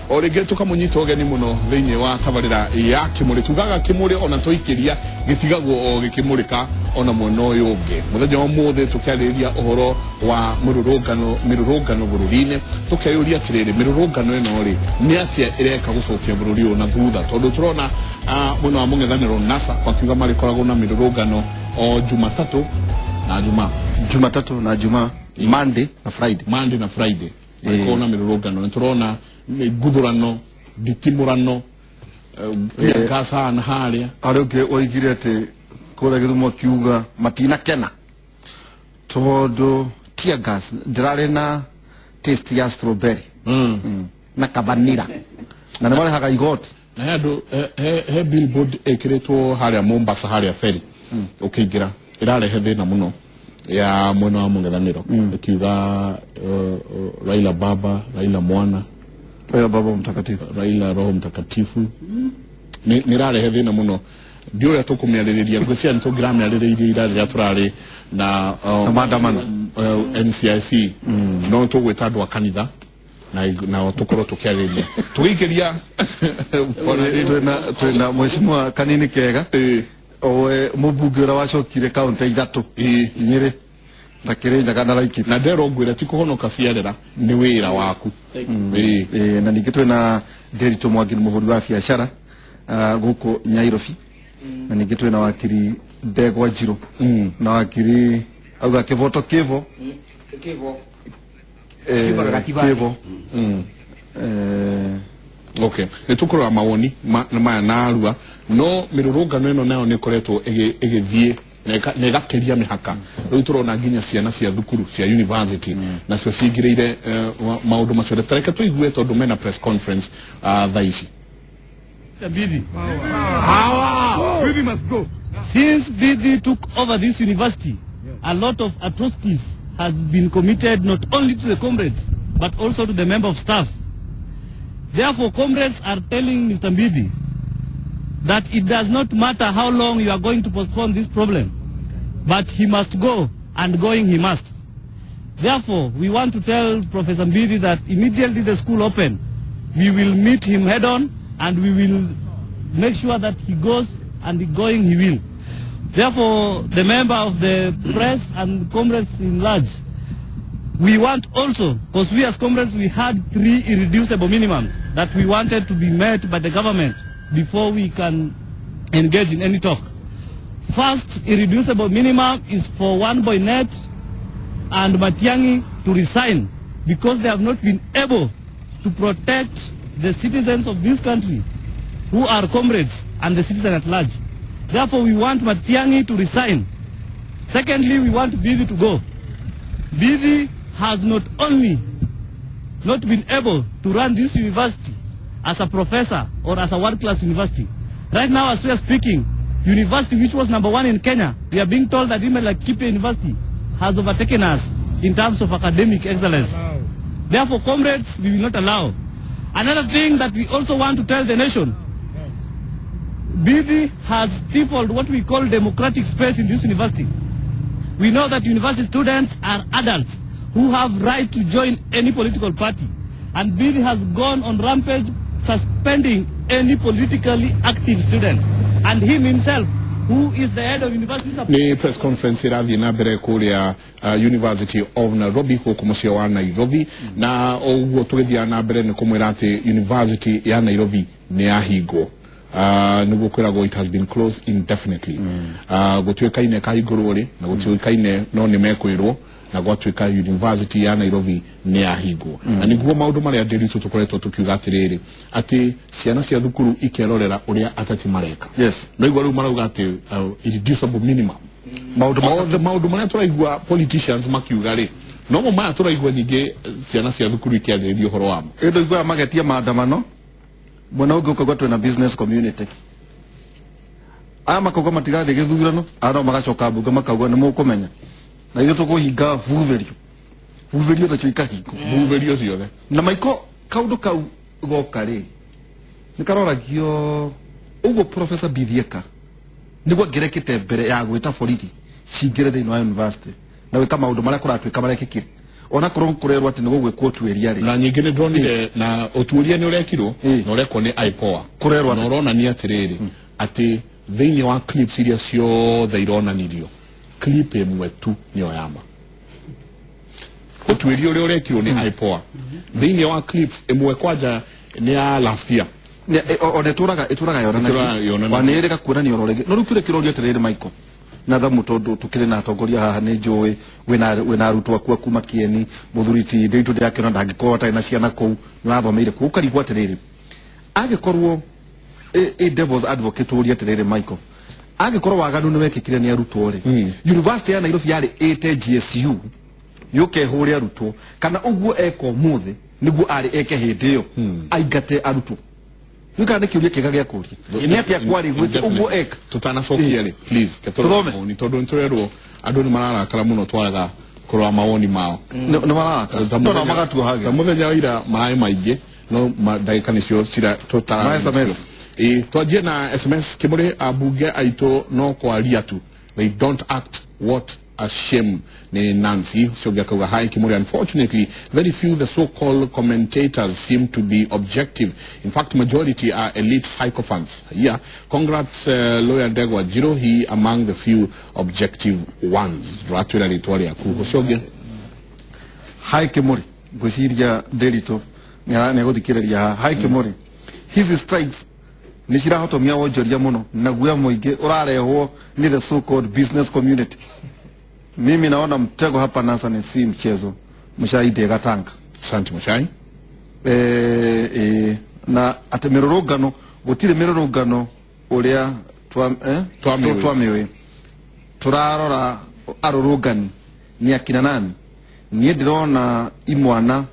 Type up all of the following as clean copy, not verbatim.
O rĩngĩ tũkamũnyita ũgeni mũno thĩinĩ wa tabarĩra ya Kĩmũrĩ. Tugaga Kĩmũrĩ ona tũikĩria gĩtigagwo o gĩkĩmũrĩka ona mwena ũyũ ũngĩ. Mũthenya wa ũmũthĩ tũkĩarĩrĩria ũhoro wa mĩrũrũngano bũrũri-inĩ, tũkeyũria atĩrĩrĩ, mĩrũrũngano ĩno rĩ nĩ atĩa ĩreka gũcokia bũrũri ũyũ na thutha, tondũ tũrona mwena wa mũng'ethanĩro NASA makiuga marĩkoragwo na mĩrũrũngano o Jumatatũ na Jumaa. Jumatatu na Jumaa, Monday na Friday. Monday na Friday marĩkoragwo na mĩrũrũngano. Nĩ tũrona nguthũrano, nditimũrano, tear na harĩa harĩa ũngĩ oigire atĩ kũrĩa Gĩthumo kiuga matinakena tondũ tear gas ndĩrarĩ na taste ya strawberry na kavanilla na nĩ marehaga igoti. Na he andũ he billboard ĩkĩrĩtwo harĩa Mombasa, harĩa ferry ũkĩingĩra, ĩrarehe thĩna mũno ya mwena wa mũng'ethanĩro, ĩkiuga Raila baba, Raila mwana, Raila baba mtakatifu, Raila roho mtakatifu. Nĩ ĩrarehe thĩna mũno. Ndi ũrĩa tũkũmĩarĩrĩria, ngwĩciria nĩ tũngĩramĩarĩrĩirie ira rĩrĩa tũrarĩ na maandamano NCIC, no tũgwĩta andũ a kanitha na tũkorwo tũkĩarĩrĩria tũgĩikĩria. Twĩna mheshimiwa Kanini Kega, owe mũmbunge ũrĩa wacokire kaunti ithatũ, Nyĩrĩ na Kirinyaga na Laikipia. Na nderwo ngwĩre ti kũhonoka ciarera, nĩ wĩra waku. Na ningĩ twĩna Nderitu Mwangi, mũhũri wa biacara gũkũ Nyairobi, na ningĩ twĩna wakiri Ndegwa Njirũ na wakiri auga kĩvoto kĩvo kĩvo. Okay, nĩ tũkũrora mawoni maya na arua, no mĩrũrũngano ĩno nayo nĩ ĩkoretwo ĩgĩthiĩ na ĩgakĩria mĩhaka. Rĩu tũrona nginya ciana cia thukuru cia university nacio cingĩrĩire maũndũ macio. Tareke tũigue tondũ mena press conference thaa ici. Mbidi. Mbidi must go. Since Mbidi took over this university, a lot of atrocities has been committed not only to the comrades, but also to the member of staff. Therefore, comrades are telling Mr. Mbidi that it does not matter how long you are going to postpone this problem, but he must go, and going he must. Therefore, we want to tell Professor Mbidi that immediately the school open, we will meet him head on, and we will make sure that he goes, and going he will. Therefore, the member of the press and comrades in large, we want also, because we as comrades, we had 3 irreducible minimums that we wanted to be met by the government before we can engage in any talk. First irreducible minimum is for One Boynet and Matiang'i to resign, because they have not been able to protect the citizens of this country who are comrades and the citizen at large. Therefore, we want Matiang'i to resign. Secondly, we want Mbidi to go. Mbidi has not only not been able to run this university as a professor or as a world-class university. Right now, as we are speaking, university which was #1 in Kenya, we are being told that even Laikipia University has overtaken us in terms of academic excellence. Wow. Therefore, comrades, we will not allow. Another thing that we also want to tell the nation, Mbidi has stifled what we call democratic space in this university. We know that university students are adults who have right to join any political party. And Mbidi has gone on rampage suspending any politically active student. And him himself, who is the head of university. Ni press conference ĩrathiĩ na mbere kũrĩa University of Nairobi, gũkũ mũciĩ wa Nairobi, na ũguo tũgĩthiaga na mbere nĩ kũmwĩra atĩ University ya Nairobi nĩ yahingwo. Nĩguo kwĩragwo it has been closed indefinitely. Gũtuĩkaine kahingũrwo rĩ na gũtuĩkaine no nĩ mekwĩrwo, na gwatuĩka University ya Nairobi nĩ yahingwo. Na nĩguo maũndũ marĩa ndĩritũ tũkoretwo tũkiuga atĩrĩrĩ, atĩ ciana cia thukuru ikerorera ũrĩa ateti mareka. Yes. No igua rĩu marauga atĩ irreducible minimum. Maũndũ marĩa tũraigua politicians makiuga rĩ, nomo maya tũraigua nyingĩ ciana cia thukuru ikĩarĩrĩria ũhoro wamo. Ĩndũ iguaga magetia maandamano, mwena ũngĩ ũkaigua twĩna business community. Aya makauga matigathiĩ gĩthurano, aya nao magacoka mbunge makauga nĩ mũkũmenya. Na ithuĩ tũkũhinga buberio. Buberio nacio ikahingwo. Buberio ciothe. Na maiko kaũndũ kau goka rĩ, nĩ karoragio ũguo Professor Mbidi eka nĩguo angĩrekĩte mbere ya gwĩta borithi cingĩre thĩinĩ wa university na gwĩka maũndũ marĩa kũratuĩka marekĩkire. Onakorwo kurerwo ati nĩ gũgwĩkwo ũtuĩria rĩ na nyingĩ nĩ ndronire na ũtuĩria nĩ ũrekirwo na ũrekwo nĩ IPOA kurerwo na ũronania atĩrĩrĩ atĩ thĩinĩ wa clips iria ciothe ironanirio clip ĩmwe tu nĩyo yama. Ũtuĩria ũrĩa ũrekirwo nĩ IPOA thĩinĩ wa clips ĩmwe kwanja nĩ ya last year ona ĩtũraga yonanagia na ĩrĩga kuonania oro rĩngĩ. No rĩu kĩrĩa kĩrorio atĩrĩrĩ Michael na thamu tondu tukire na atongoria haha nĩ njũĩ wĩna arutwo aku kuma Kieni mũthuri ti Ndiritu ndĩrakĩona ndangĩkorwo atarĩ na ciana kũu nĩwathomeire kũu ũkarigwo atĩrĩrĩ angĩkorwo a devil's advocate ũria atĩrĩrĩ Michael angĩkorwo waganu nĩ wekĩkire nĩ arutwo rĩ University ya Nairobi yarĩ ĩte GSU yũke ĩhũre arutwo kana ũguo eka ũmũthĩ nĩguo arĩ eke hĩndĩ ĩyo aingate arutwo. Nĩkana nĩ kĩũria kĩega gĩa kũria nĩ atĩa kwarĩ gwĩte ũguo eka tutanacokia rĩ please ketũrore mawoni tondũ nĩtũrerwo andũ nĩ mararakara mũno twaraga kũrora mawoni mao nĩ mararakara no magatuohaga mũthenya wa ira maĩ maingĩ no ndagĩka nĩcio tũtara twanjie na SMS Kimuri ambunge aitũ no kwaria tu they don't act what a shame ni Nancy Ucio akauga hi Kimuri, unfortunately very few the so-called commentators seem to be objective. In fact majority are elite sycophants. Yeah, congrats lawyer Ndegwa Njiru, he among the few objective ones. Ratwira ritwa riaku Ucio. Hi Kimuri, ngwiciria Ndiritu nĩegũthikĩrĩria. Hi Kimuri, hizi strikes nĩ cirahotomia wonjoria mũno na guoya mũingĩ ũrarehwo nĩ the so-called business community. Mimi naona mtego hapa NASA ni si mchezo. Muchai Gatanga. Asante Muchai. Na ate mirurungano gutire mirurungano uria twamiwe turarora arurungani ni akina nani nie ndirona imwana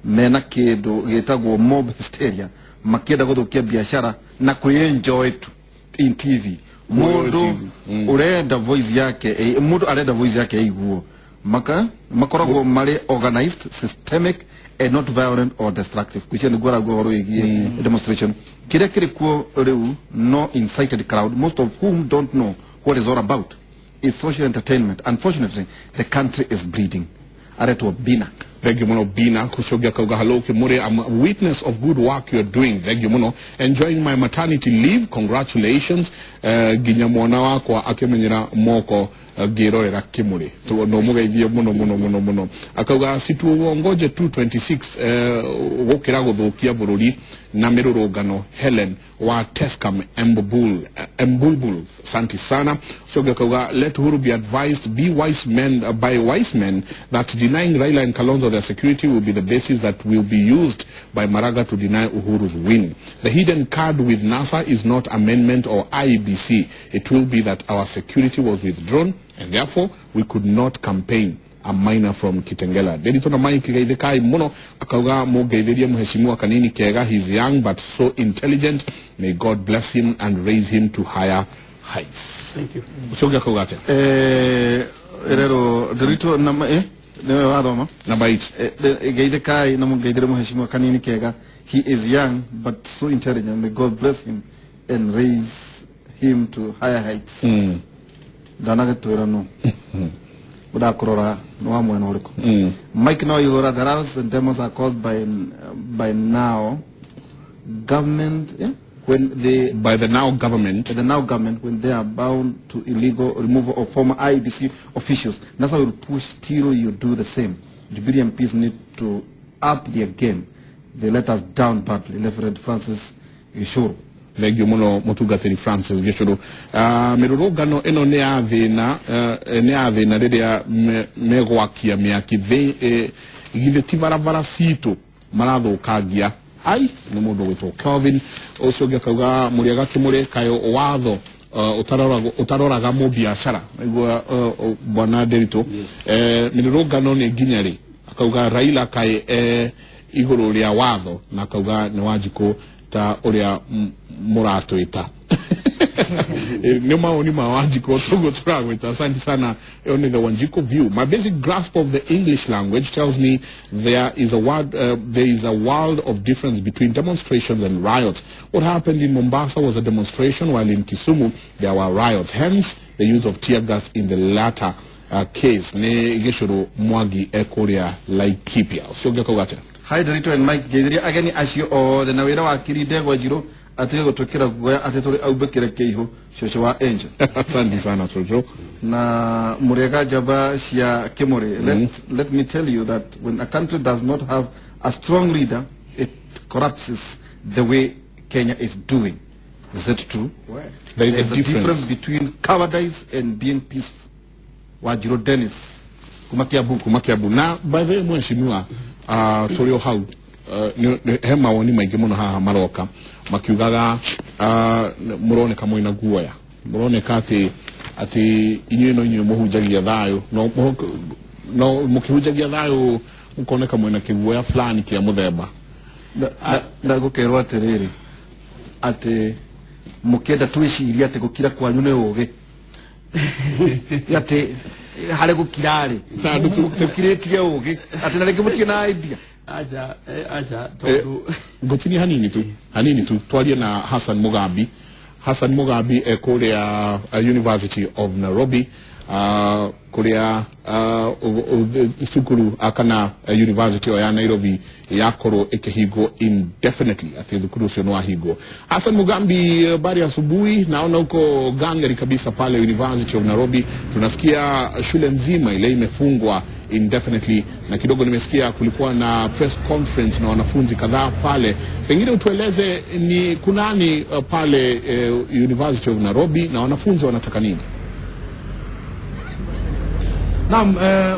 mena kindu gitagwo mob hysteria makienda guthukia biashara na kuenjoy tu in TV. Mundu urenda voice yake mundu arenda voice yake iguo maka makoragwo mari organized systemic and not violent or destructive kuicia niguo arauga ũhoro wĩgiĩ demonstration kĩrĩa kĩrĩ kuo rĩu no incited crowd most of whom don't know what is all about. It's social entertainment. Unfortunately the country is bleeding. Aretwo Bina. Thank you muno Bina. Kushogia kauga hello Kimuri, I'm a witness of good work you're doing. Thank you muno. Enjoying my maternity leave. Congratulations. Ginya mwana wakwa akimenyera moko ngirorera Kimuri. No mugeithie muno muno muno muno. Akauga situ uongoje 226 gukira guthukia bururi na mirurungano Helen wa Tescam Embulbul. Santi sana. Shoga kauga let Uhuru be advised be wise men by wise men that denying Raila and Kalonzo their security will be the basis that will be used by Maraga to deny Uhuru's win. The hidden card with NASA is not amendment or IEBC. It will be that our security was withdrawn and therefore we could not campaign. A minor from Kitengela. Ndiritu na Mike geithikai muno akauga mugeithirie muheshimiwa Kanini Kega. He's young but so intelligent. May God bless him and raise him to higher heights. Thank you. Ucoge akauga atia? Rero Ndiritu na niwe wathoma number 8. Geithikai na mugeithirie muheshimiwa Kanini Kega. He is young but so intelligent. May God bless him and raise him to higher heights. Ndanagĩtwĩra no udakurora no wa mwena ũrĩkũ. Mike no igora the rallies and demos are caused by now government when they by the now government the now government when they are bound to illegal removal of former IEBC officials. NASA will push till you do the same. Jubilee MPs need to up their game. They let us down badly. Reverend Francis Gishuru. Thank you muno mutungatiri Francis Gishuru. Mirurungano ino ni ya thina ni ya thina riria megwakia miaki githĩ ti barabara citũ marathukangia. Ai ni mundu gwitwo Kelvin ucio ũngĩ akauga mũrĩega Kĩmũrĩ kayo watho utaroraga mũbiacara nĩguo bwana Ndiritu. Mirurungano nĩ nginya rĩ akauga Raila kaĩ igũrũ rĩa watho na akauga nĩ Wanjikũ ta uria muratwita. Nĩ maoni ma Wanjikũ tugo turagwita. Asante sana. Only the Wanjikũ view. My basic grasp of the English language tells me there is a word, there is a world of difference between demonstrations and riots. What happened in Mombasa was a demonstration, while in Kisumu there were riots. Hence the use of tear gas in the latter. case nĩ Gĩcũrũ Mwangi ekũrĩa Laikipia. Ũcio ũngĩ akauga atĩa? Hi Dorito and Mike, ngeithirie ageni acio othe na wĩra wa kiri ndegwa njirũ atige gũtwĩkĩra guoya atĩ tũrĩ aumbĩkĩre kĩihũ cũcũ wa Angel. Asante sana cũcũ. Na mũrĩega njamba cia Kĩmũrĩ. Let me tell you that when a country does not have a strong leader, it collapses the way Kenya is doing. Is it true? There is a difference between cowardice and being peaceful. Wajiro Dennis kuma Kiambu. Kuma Kiambu. Na by the way mheshimiwa, tũrĩ o hau, he mawoni maingĩ mũno haha maroka makiugaga mũroneka mwĩna guoya, mũroneka atĩ inyuĩ no inyuĩ mũhunjagia thayũ, no mũkĩhunjagia thayũ mũkoneka mwĩna kĩguoya fulani kĩa mũthemba. Na gũkerwo atĩrĩrĩ atĩ mũkĩenda twĩcirie atĩ gũkira kwanyu nĩ ũgĩ, atĩ harĩ gũkira-rĩ mũkirĩtie ũgĩ, atĩ na rĩngĩ mũtirĩ na idea. Acha tondu ngũtinia hanini tu twarie na Hassan Mugambi. Hassan Mugambi kũrĩa University of Nairobi, kũrĩa cukuru kana university ya Nairobi yakorwo ĩkĩhingwo indefinitely, atĩ thukuru ũcio nĩ wahingwo. Hassan Mugambi, habari asubuhi. Naona uko gangari kabisa pale University of Nairobi. Tunasikia shule nzima ile imefungwa indefinitely, na kidogo nimesikia kulikuwa na press conference na wanafunzi kadhaa pale. Pengine utueleze ni kunani pale University of Nairobi na wanafunzi wanataka nini? Naam,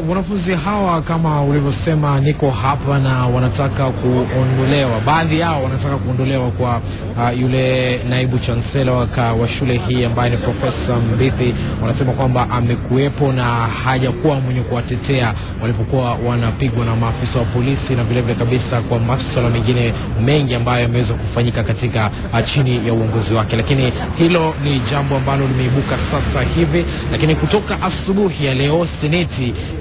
wanafunzi hawa kama ulivyosema, niko hapa na wanataka kuondolewa. Baadhi yao wanataka kuondolewa kwa yule naibu chancellor wa shule hii ambaye ni Professor Mbithi. Wanasema kwamba amekuwepo na hajakuwa mwenye kuwatetea walipokuwa wanapigwa na maafisa wa polisi, na vile vile kabisa kwa masuala mengine mengi ambayo yameweza kufanyika katika chini ya uongozi wake. Lakini hilo ni jambo ambalo limeibuka sasa hivi. Lakini kutoka asubuhi ya leo, seneti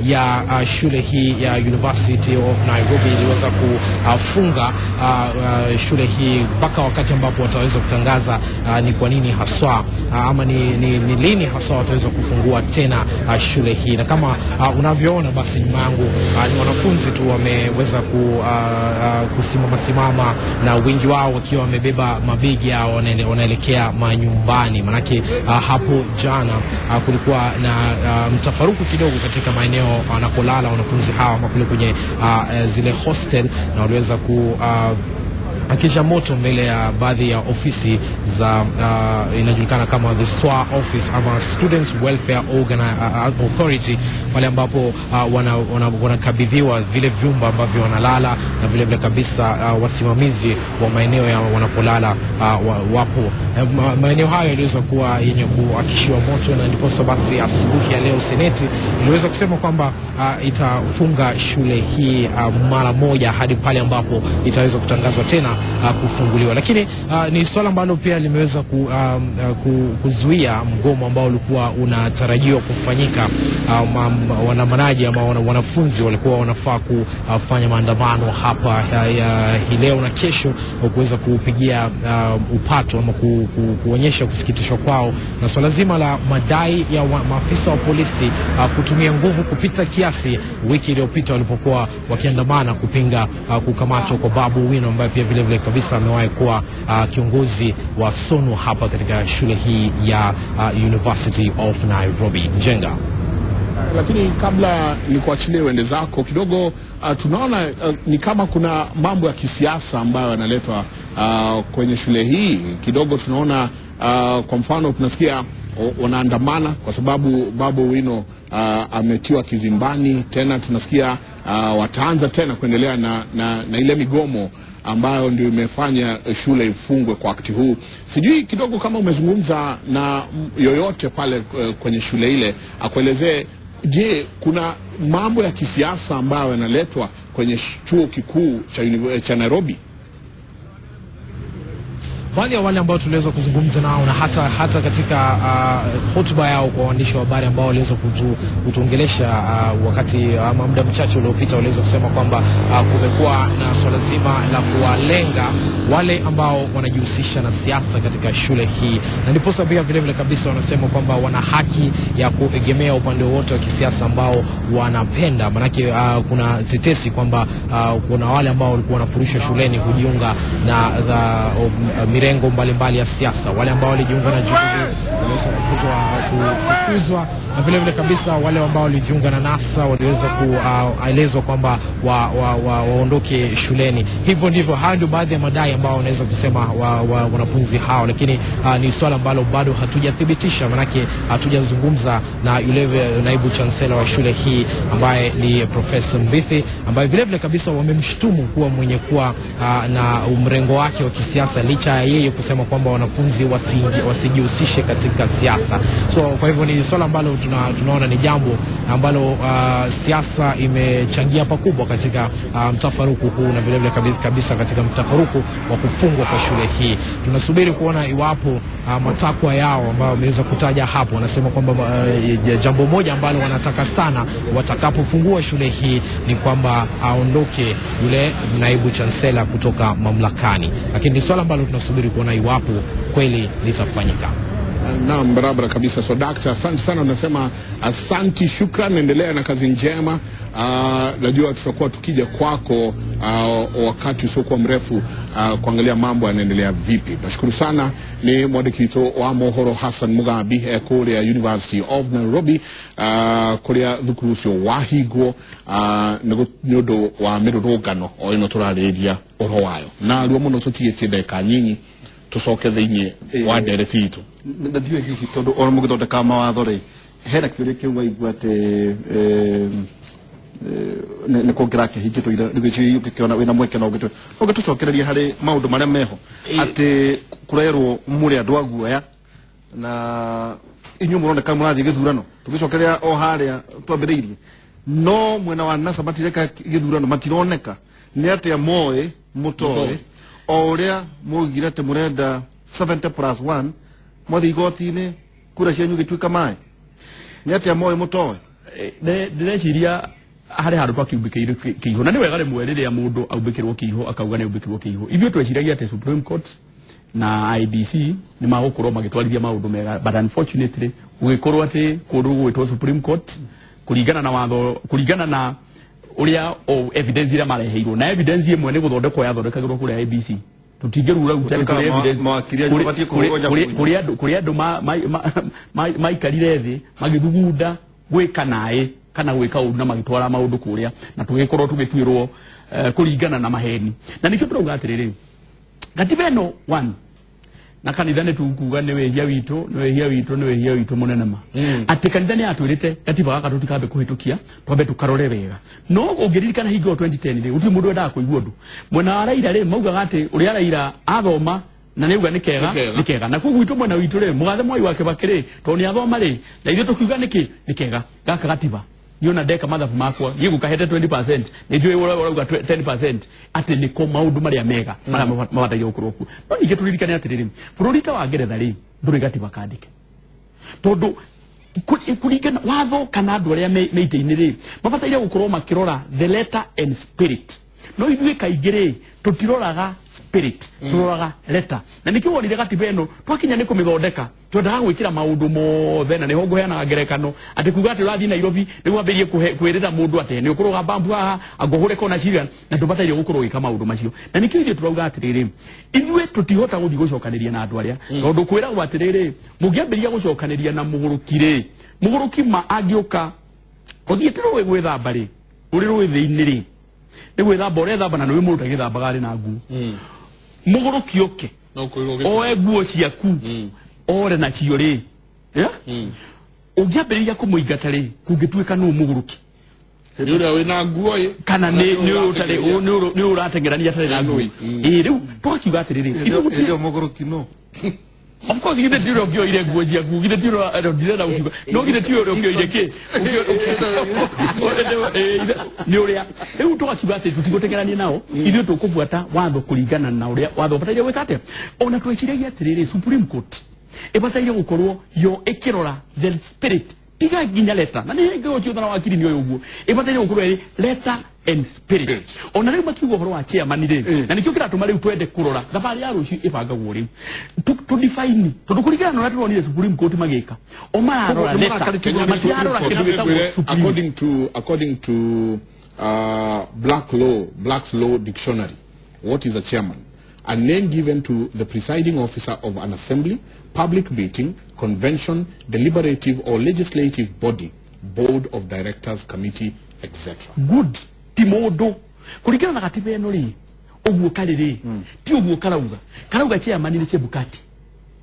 ya shule hii ya University of Nairobi iliweza kufunga shule hii mpaka wakati ambapo wataweza kutangaza ni kwa nini haswa ama ni lini haswa wataweza kufungua tena shule hii. Na kama unavyoona basi nyuma yangu ni wanafunzi tu wameweza kusimama na wengi wao wakiwa wamebeba mabegi yao wanaelekea manyumbani. Manake hapo jana kulikuwa na mtafaruku kidogo katika maeneo wanakolala wanafunzi hawa ama kule kwenye zile hostel, na waliweza ku akisha moto mbele ya baadhi ya ofisi za inajulikana kama the SWA office ama Students Welfare Authority, pale ambapo wanakabidhiwa vile vyumba ambavyo wanalala, na vile vile kabisa wasimamizi wa maeneo ya wanapolala wapo. Maeneo hayo yaliweza kuwa yenye kuakishiwa moto, na ndipo basi asubuhi ya leo seneti iliweza kusema kwamba itafunga shule hii mara moja hadi pale ambapo itaweza kutangazwa tena kufunguliwa. Lakini ni swala ambalo pia limeweza kuzuia mgomo ambao ulikuwa unatarajiwa kufanyika. Waandamanaji ama wanafunzi walikuwa wanafaa kufanya maandamano hapa hii leo na kesho kuweza kupigia upato ama kuonyesha kusikitishwa kwao na swala zima la madai ya maafisa wa polisi kutumia nguvu kupita kiasi wiki iliyopita walipokuwa wakiandamana kupinga kukamatwa kwa Babu Owino ambaye pia vile vile kabisa amewahi kuwa kiongozi wa SONU hapa katika shule hii ya University of Nairobi. Njenga. Lakini kabla nikuachilie uende zako kidogo, tunaona ni kama kuna mambo ya kisiasa ambayo yanaletwa kwenye shule hii kidogo. Tunaona kwa mfano tunasikia wanaandamana kwa sababu Babu Owino ametiwa kizimbani tena. Tunasikia wataanza tena kuendelea na ile migomo ambayo ndio imefanya shule ifungwe kwa wakati huu. Sijui kidogo kama umezungumza na yoyote pale kwenye shule ile akuelezee, je, kuna mambo ya kisiasa ambayo yanaletwa kwenye chuo kikuu cha Nairobi? Baadhi ya wale ambao tuliweza kuzungumza nao na hata katika hotuba yao kwa waandishi wa habari ambao waliweza kutuongelesha wakati ama muda mchache uliopita, waliweza kusema kwamba kumekuwa na swala zima la kuwalenga wale ambao wanajihusisha na siasa katika shule hii, na ndiposa pia vile vile kabisa wanasema kwamba wana haki ya kuegemea upande wote wa kisiasa ambao wanapenda. Manake kuna tetesi kwamba kuna wale ambao walikuwa wanafurushwa shuleni kujiunga na mirengo mbalimbali ya siasa, wale ambao walijiunga na Jubilee waliweza kufukuzwa, na vile vile kabisa wale ambao walijiunga na NASA waliweza kuelezwa kwamba waondoke shuleni. Hivyo ndivyo, hayo ndio baadhi ya madai ambao wanaweza kusema wanafunzi hao, lakini ni swala ambalo bado hatujathibitisha, manake hatujazungumza na yule naibu chancellor wa shule hii ambaye ni Professor Mbithi, ambaye vile vile kabisa wamemshtumu kuwa mwenye kuwa na mrengo wake wa kisiasa, licha ya yeye kusema kwamba wanafunzi wasijihusishe katika siasa. So kwa hivyo ni swala ambalo tunaona ni jambo ambalo siasa imechangia pakubwa katika mtafaruku huu, na vile vile kabisa katika mtafaruku wa kufungwa kwa shule hii. Tunasubiri kuona iwapo matakwa yao ambao wameweza kutaja hapo, wanasema kwamba jambo moja ambalo wanataka sana watakapofungua shule hii ni kwamba aondoke yule naibu chancellor kutoka mamlakani, lakini ni swala ambalo tunasubiri kuona iwapo kweli litafanyika. Naam, barabara kabisa. So dakta, asante sana, unasema asanti, shukran, endelea na kazi njema. Najua tutakuwa tukija kwako wakati usiokuwa mrefu kuangalia mambo yanaendelea vipi. Nashukuru sana. Ni mwandikito wa mohoro Hassan Mugambi kuria University of Nairobi, kuria thukuru ucio wahingwo ni undu wa mirurungano o ino turarĩrĩria ũhoro wayo, na ruo mũno tũtigĩtie ndagĩka nyinyi tucoke thĩinĩ wa ndereti itũ. Na ndiũĩ hihi tondũ ona mũgĩthondeka mawatho rĩ, hena kĩũria kĩu waigua atĩ nĩ kũngĩrakĩhingĩtwo rĩu ũngĩkĩona wĩna mweke no ũngĩtũcokereria harĩ maũndũ marĩa meho atĩ kũrerwo mũrĩ andũ a guoya na inyuĩ mũroneka mũrathiĩ gĩthurano, tũgĩcokeria o harĩa twambĩrĩirie, no mwena wa NASA matireka gĩthurano, matironeka nĩ atĩa moĩ mũtoĩ o ũrĩa mwaugire atĩ mũrenda 70+1 mwathiĩ igoti-inĩ kura cianyu igĩtuĩka maĩ, nĩ atĩa moĩ mũtoĩ? Ndĩreciria harĩ handũ twakiumbĩkĩirwo kĩihũ, na nĩ wega rĩmwe rĩrĩa mũndũ aumbĩkĩrwo kĩihũ akauga nĩ aumbĩkĩrwo kĩihũ. Ithuĩ tweciragia atĩ Supreme Court na IBC nĩ magũkorwo magĩtwarithia maũndũ mega, but unfortunately gũgĩkorwo atĩ kũndũ gũgwĩtwo Supreme Court kũringana na watho, kũringana na ũrĩa evidence iria mareheirwo, na evidence ĩmwe nĩ gũthondekwo yathondekagĩrwo kũrĩa IBC. Tũtingĩrura kũrĩ andũ maikarire thĩ magĩthugunda gwĩka naĩ kana gwĩka ũru na magĩtwara maũndũ kũrĩa, na tũgĩkorwo tũgĩtuĩrwo kũringana na maheni. Na nĩkĩo tũrauga atĩrĩrĩ, gatiba ĩno one na kanitha nĩ tukuga nĩ wĩhia witũ, nĩ wĩhia witũ, nĩ wĩhia witũ mũnene ma atĩ kanitha nĩ yatwĩrĩte gatiba gaka tũtikambe kũhĩtũkia, twambe tũkarore wega. No ũngĩririkana hingo 2010 rĩ, gũtirĩ mũndũ wendaga kũigua ũndũ. Mwena wa Raila rĩ, maugaga atĩ ũrĩa Raila athoma na nĩ auga nĩ kega, nĩ kega. Na kũguo gwitũ mwena witũ rĩ, mũgathe Mwai wa Kibaki rĩ, tondũ nĩ athoma rĩ, na ithuĩ tũkiuga nĩkĩ nĩ kega gaka gatiba niĩ ona ndeka mathabu makwa niĩ ngũkahete 20%, nĩ njũĩ ũrauga 10% atĩ nĩko maũndũ marĩa mega marĩa mabataire gũkorwo kuo. No ningĩ tũririkane atĩrĩrĩ, bũrũri ta wa Ngeretha rĩ, ndũrĩ gatiba kandĩke, tondũ kũringana watho kana andũ arĩa me itĩ-inĩ rĩ, mabataire gũkorwo makĩrora the letter and spirit. No ithuĩ kaingĩ rĩ, tũtiroraga spirit, tũroraga letter. Na nĩkĩo wonire gatiba ĩno twakinya nĩ kũmĩthondeka twendaga gwĩkĩra maũndũ mothe, na nĩho ngũheanaga ngerekano atĩ kuga atĩ ũrathiĩ Nairobi nĩguo wambĩrĩrie kwĩrĩra mũndũ atĩ nĩ ũkũrũga bambu haha anga ũhũre kona cigana, na ndũbataire gũkorwo ũgĩka maũndũ macio. Na nĩkĩo ithuĩ tũrauga atĩrĩrĩ, ithuĩ tũtihota gũthiĩ gũcokanĩria na andũ arĩa, tondũ kwĩragwo atĩrĩrĩ, mũngĩambĩrĩria gũcokanĩria na mũgũrũki rĩ, mũgũrũki ma angĩũka ũthiĩte rũĩ gwĩthamba rĩ, ũrĩ rũĩ thĩinĩ rĩ, nĩ gwĩthamba ũrethamba na nĩũĩ mũndũ agĩthambaga arĩ na nguo, mũgũrũki ũke oe nguo ciaku ore nacio rĩ, ũngĩambĩrĩria kũmũingata rĩ, kũngĩtuĩka nũ mũgũrũki nĩ ũrĩa wĩna nguo ĩ kana nĩ ũrateng'erania atarĩ na nguo ĩ. Rĩu tũgakiuga atĩrĩrĩ, ithuĩ mũgũrũki no Of course githĩ ti ũrĩa ũngĩoire nguo ciaku, githĩ ti ũrĩa ndirenda gũkiuga, no githĩ ti ũrĩa ũngĩoire kĩ nĩ ũrĩa rĩu tũgaciuga atĩ tũtigũteng'erania nao, ithuĩ tũkũbuata watho kũringana na ũrĩa watho ũbataire gwĩka atĩa. Ona tweciragia atĩrĩrĩ, Supreme Court ĩbataire gũkorwo yo ĩkĩrora the spirit, tiga nginya letter, na nĩ ngĩgũtio na wakiri nĩ ũyũ ũguo, ĩbataire gũkorwo ĩrĩ letter and spirit. Ona rĩu makiuga ũhoro wa chairman rĩ, na nĩkĩo kĩratũma rĩu twende kũrora thabarĩ ya rũciũ ĩbangagwo rĩu tũ define, tondũ kũringana na ũrĩa tũronire Supreme Court magĩka, o mararora letter, matirarora kĩndũ gĩtagwo Supreme. According to Black's Law Dictionary, what is a chairman? A name given to the presiding officer of an assembly, public meeting, convention, deliberative or legislative body, board of directors, committee, etc. Good. Ti mũndũ kũringana na gatiba ĩno rĩ, ũguo karĩ rĩ, ti ũguo karauga chairman nĩ Chebukati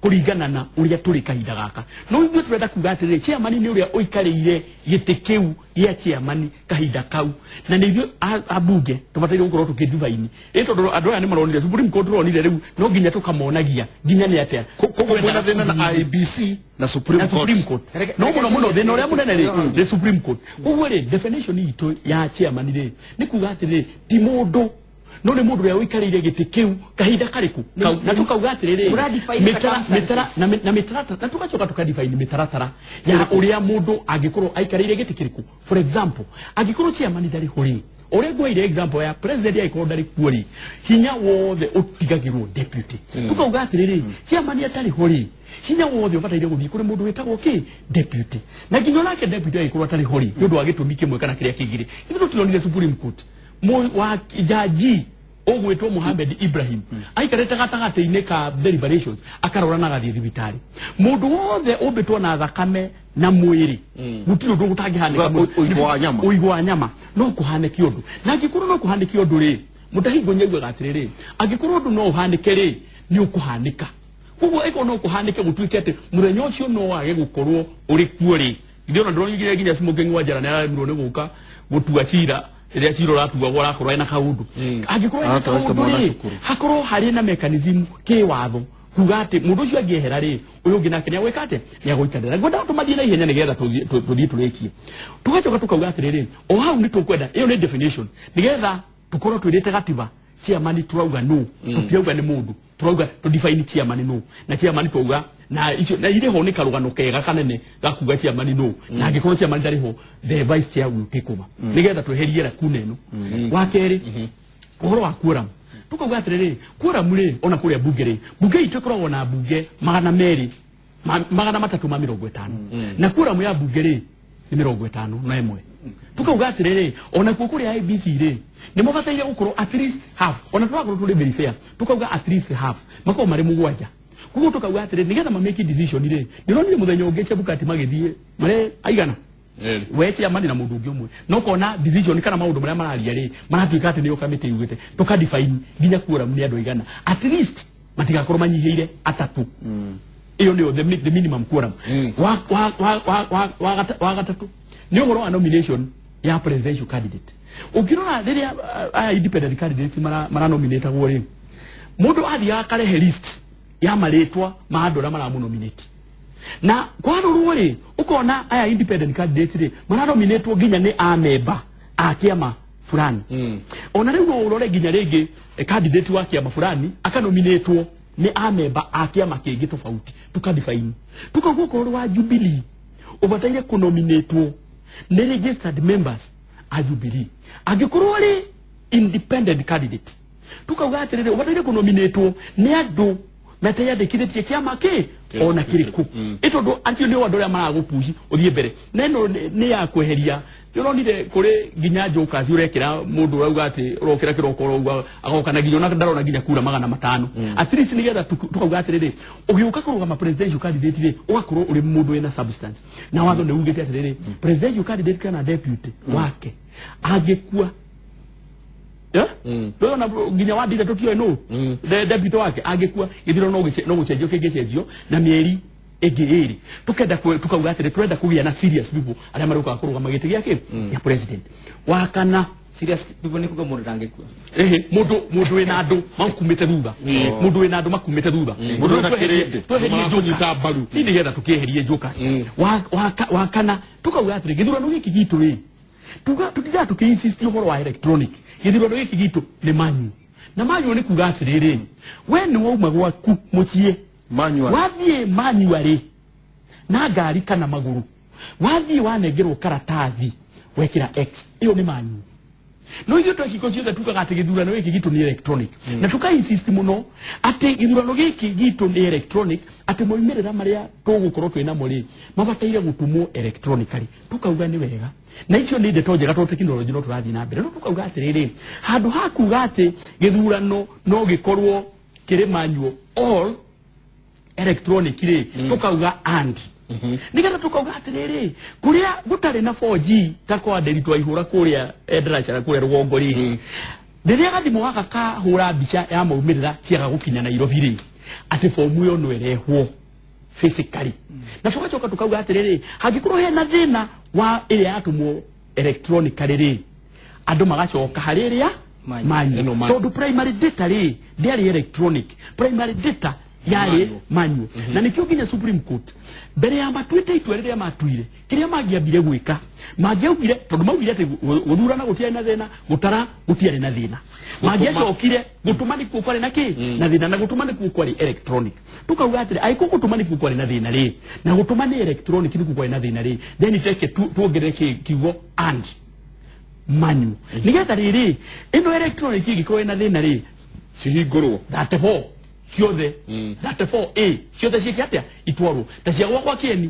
kũringana na ũrĩa tũrĩ kahinda gaka. No ithuĩ tũrenda kuga atĩrĩrĩ, chairman nĩ ũrĩa ũikarĩire gĩtĩ kĩu gĩa chairman kahinda kau, na nĩ ithuĩ ambunge tũbataire gũkorwo tũkĩndivaini ĩ, tondũ andũ aya nĩ maronire Supreme Court, tũronire rĩu no nginya tũkamonagia nginya nĩ atĩa. Koguo mwĩna thĩna na IEBC na Supreme na Court. Supreme Court no mũno mũno thĩna ũrĩa mũnene rĩ nĩ Supreme Court. Koguo rĩ, definition itũ ya chairman rĩ nĩ kuga atĩrĩrĩ, ti mũndũ, no nĩ mũndũ ũrĩa ũikarĩire gĩtĩ kĩu kahinda karĩkũ kau, na tukauga atĩrĩrĩ, Mũradefine mĩtara na mĩtaratara, na tugacoka tukadefine mĩtaratara ya ũrĩa mũndũ angĩkorwo aikarĩire gĩtĩ kĩrĩkũ. For example, angĩkorwo chairman ndarĩ ho rĩ, ũrĩa ngwaire example ya president, angĩkorwo ndarĩ kuo rĩ, hinya wothe ũtigagĩrwo deputy. Tukauga atĩrĩrĩ, chairman atarĩ ho rĩ, hinya wothe ũbataire gũthiĩ kũrĩ mũndũ wĩtagwo kĩ deputy, na nginya onake deputy angĩkorwo atarĩ ho rĩ, nĩ ũndũ wa gĩtũmi kĩmwe kana kĩrĩa kĩngĩ rĩ, ithuĩ tũtironire Supreme Court wa jaji ũgwĩtwo Mohamed Ibrahim aikarĩte gatagatĩ-inĩ ka deliberations akarora na agathiĩ thibitarĩ. Mũndũ wothe ũmbĩtwo na thakame na mwĩrĩ, gũtirĩ ũndũ gũtangĩhanĩka. Ũigũ wa nyama. Ũigũ wa nyama no kũhanĩke ũndũ, na angĩkorwo no kũhanĩke ũndũ rĩ, mũtahingo nyaiguaga atĩrĩrĩ, angĩkorwo ũndũ no ũhanĩke rĩ, nĩ ũkũhanĩka. Koguo ĩkorwo no kũhanĩke gũtuĩke atĩ mũthenya ũcio no wage gũkorwo ũrĩ kuo rĩ, ithuĩ ona ndĩronire nginya Smoking Wanjara nĩ araremirwo nĩ gũka gũtua cira rĩrĩa cira ũratuagwo arakorwo ena kaũndũ. Angĩkorwo ena Aratwarĩte kaũndũ mwana rĩ, cukuru. hakorwo harĩ na mechanism kĩwatho kuga atĩ mũndũ ũcio angĩehera rĩ, ũyũ ũngĩ nake nĩagwĩka atĩ nĩagũikarĩra. Ngwenda tũmathiĩ na ihenya nĩgetha tũthiĩ tũrĩkie. Tũgacoka tũkauga atĩrĩrĩ, o hau nĩ tũkwenda ĩyo nĩ definition nĩgetha tũkorwo twĩrĩte gatiba chairman turauga nũ, tũtirauga nĩ mũndũ, turauga tũ define chairman nũ, na chairman twauga na icio na irĩ ho nĩ karũgano kega kanene ga kuga chairman nũ, na angĩkorwo chairman ndarĩ ho, the vice chair will take over, nĩgetha tweherie lacuna ĩno. Wa kerĩ, ũhoro wa quorum, tukauga atĩrĩrĩ, quorum rĩ, ona kũrĩa bunge rĩ, bunge itũ ĩkoragwo na bunge 200 350, na quorum ya bunge rĩ nĩ 51. Tukauga atĩrĩrĩ, ona kuo kũrĩa IEBC rĩ, nĩ mabataire gũkorwo at least half, ona tũrakorwo tũrĩ very fair, tukauga at least half makorwo marĩ 7. Koguo tukauga atĩrĩrĩ, nĩgetha ma make decision rĩ, ndĩronire mũthenya ũngĩ Chebukati magĩthiĩ marĩ aigana, we chairman na mũndũ ũngĩ ũmwe, no kona decision kana maũndũ marĩa mararia rĩ, maratuĩka atĩ nĩyo kamĩtĩ yugĩte. Tũkadefine nginya quorum nĩ andũ aigana, at least matigakorwo manyihĩire atatũ. Ĩyo nĩyo the minimum quorum. Wa gatatũ nĩ ũhoro wa nomination ya presidential candidate. Ũngĩrora rĩrĩa aya independent candidates maranominatagwo rĩ, mũndũ athiaga akarehe list ya marĩtwa ma andũ arĩa maramũnominate, na kwarorwo rĩ, ũkona aya independent candidate rĩ, maranominatwo nginya nĩ amemba a kĩama fulani. Ona rĩu no ũrore nginya rĩngĩ candidate wa kĩama fulani akanominatwo nĩ amemba a kĩama kĩngĩ tofauti. Tukadefine, tukauga okorwo wa Jubilee ũbataire kũnominatwo nĩ registered members a Jubilee. Angĩkorwo rĩ independent candidate, tukauga atĩrĩrĩ, ũbataire kũnominatwo nĩ andũ meteyandĩkithĩtie kĩama kĩ ona kĩrĩkũ, ĩ tondũ acio nĩo andũ arĩa maragũpuci ũthiĩ mbere. Na ĩno nĩ ya kweheria, nĩũronire kũrĩ nginya jokers ũrekĩra mũndũ ũrauga atĩ ũrokĩra kĩroko ũrauga agoka na nginya ona ndarona nginya kura 500 at least. Nĩgetha tukauga atĩrĩrĩ, ũgĩũka kũrũgama presidential candidate rĩ, ũgakorwo ũrĩ mũndũ wĩna substance, na watho nĩ ugĩte atĩrĩrĩ, presidential candidate kana deputy wake angĩkua. Ndona nginya wandire tũtioĩ nũ the deputy wake angĩkua, gĩthurano no gũcenjio kĩngĩcenjio na mĩeri ĩngĩ ĩrĩ. Tukenda tukauga atĩrĩ, turenda kũgĩa na serious people arĩa marĩũkaga kũrũgama gĩtĩ gĩa kĩ gĩa president. Wa kana Serious people nĩ kuga mũndũ ndangĩkua. Ehe, mundu wina andu makumite thutha, mundu wina andu makumite thutha, Mundu wĩna kĩrĩndĩ. tweherie njuka Marakũnyita mbaru. ni nigetha tukieherie njuka. Wa kana tukauga atĩrĩ, gĩthurano gĩkĩ gitũ rĩ, tuga tutiga tukiinsist ũhoro wa electronic. Gĩthurano gĩkĩ gitũ nĩ manyu, na manyu nĩ kuga atĩrĩrĩ, we nĩ wauma gwaku mũciĩ Manual. Wathiĩ manually na ngari kana magũrũ, wathiĩ wanengerwo karatathi wekĩra x, ĩyo nĩ manyu. No ithuĩ twekiko ciothe tugaga atĩ gĩthurano gĩkĩ gitũ nĩ electronic, na tuka insist mũno atĩ gĩthurano gĩkĩ gitũ nĩ electronic, atĩ moimĩrĩra marĩa tũgũkorwo twĩ namo rĩ, mabataire gũtũmwo electronically. Tukauga nĩ wega, na icio nĩ ndeto njega tondũ tekinoronjĩ no tũrathiĩ na mbere. No tukauga atĩrĩrĩ, handũ ha kuga atĩ gĩthurano no gĩkorwo kĩrĩ manual all electronic rĩ, tukauga and nigetha tukauga atiriri, kuria gutari na 4G ta kwa nderi twaihura kuria ndaracara kuria rugongo ri, riria gathimu gaka kahura mbica ya maumirira ciaga gukinya Nairobi ri, ati fomu iyo no irehwo physically. Na tugacoka tukauga atiriri, hangikorwo hena thina wa iria yatumwo electronically ri, andu magacoka hari iria Manual. manyu, tondu primary data ri ndiari electronic, primary data yarĩ manual. Na nikio nginya Supreme Court mbere ya matuĩte itua rĩrĩa matuire, kĩrĩa mangĩambire gwĩka, mangĩaugire, tondũ maugire atĩ gũthurana gũtiarĩ na thĩna, gũtara gũtiarĩ na thĩna, mangĩacokire gũtũma nĩkuo kwarĩ na kĩ na thĩna, na gũtũma nĩkuo kwarĩ electronic. Tukauga atĩrĩ, angĩkorwo gũtũma nĩkuo kwarĩ na thĩna rĩ, na gũtũma nĩ electronic nĩkuo kwarĩ na thĩna rĩ, then teke tuongerere kiugo and manual, nĩgetha rĩrĩ ĩno electronic ĩngĩkorwo ĩna thĩna rĩ, cihingũrwo 34 ciothe, 34A ciothe ciĩke atĩa, itwarwo ta cia gwakwa kĩeni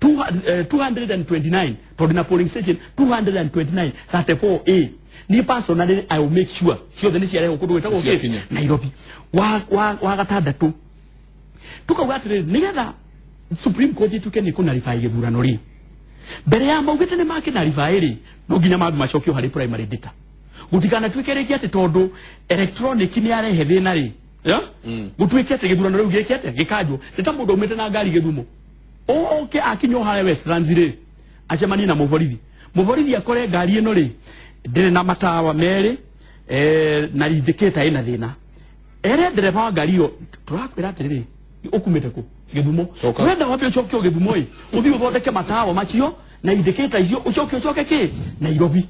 229, tondũ na polling station 229 34A. Niĩ personally I will make sure ciothe nĩ ciarehwo kũndũ gwĩtagwo kĩ Ciakinya. Nairobi. Wa gatandatũ tukauga atĩrĩrĩ, nĩgetha Supreme Court ituĩke nĩ kũnarify gĩthurano rĩ, mbere ya maugĩte nĩ makĩnarify rĩ, no nginya mambe macokio harĩ primary data, gũtikanatuĩke rĩngĩ atĩ tondũ electronic nĩ yarehe thĩna rĩ, ya gũtuĩke atĩ gĩthurano rĩu gĩke atĩa, gĩkanjwo. Nĩ ta mũndũ aumĩte na ngari Gĩthumo, oke akinya o harĩa Westlands rĩ, acemanie na mũborithi, mũborithi akore ngari ĩno rĩ ndĩrĩ na matawa merĩ, na indicator ĩna thĩna, ere ndereba wa ngari ĩyo, tũrakwĩra atĩrĩrĩ, ũkumĩte kũ? Gĩthumo. Coka. Wenda wambe ũcoke o Gĩthumo ĩ, ũthiĩ ũthondeke matawa macio na indicator icio, ũcoke ũcoke kĩ Nairobi.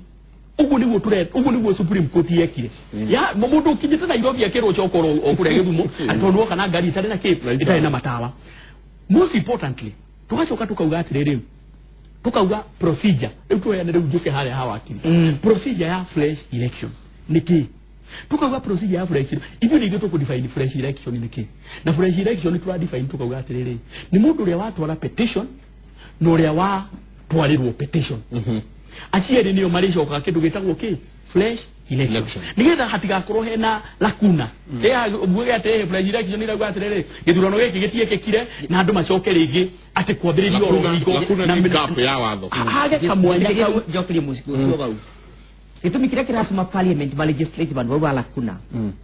Ũguo nĩguo ũguo nĩguo Supreme Court yekire ya mũndũ ũkinyĩte Nairobi akĩrwo coka o kũrĩa Gĩthumo, atĩ tondũ woka na ngari ĩtarĩ na kĩ, ĩtarĩ na matawa. Most importantly, tugacoka tukauga atĩrĩrĩ, tukauga procedure rĩu tuheane, rĩu njũke harĩa ha wakiri, procedure ya fresh election nĩ kĩ? Tukauga procedure ya fresh, ithuĩ nĩ ithuĩ tũkũ define fresh election nĩ kĩ. Na fresh election nĩ tũra define, tukauga atĩrĩrĩ, nĩ mũndũ ũrĩa watwara petition na ũrĩa watwarĩrwo petition, acio erĩ nĩo marĩcokaga kĩndũ gĩtagwo kĩ fresh election, Election. Nĩgetha hatigakorwo hena lacuna muge atĩ fresh election ĩrauga atĩrĩrĩ, gĩthurano gĩkĩ gĩtiĩkĩkire, na andũ macoke rĩngĩ atĩ kwambĩrĩria oro Lacuna hingo lacuna na nĩ gap ya watho. Hage kamwanya kau. Njokerie mũciĩ ũcio bau, gĩtũmi kĩrĩa kĩratũma parliament ma legislate bandũ bau ba lacuna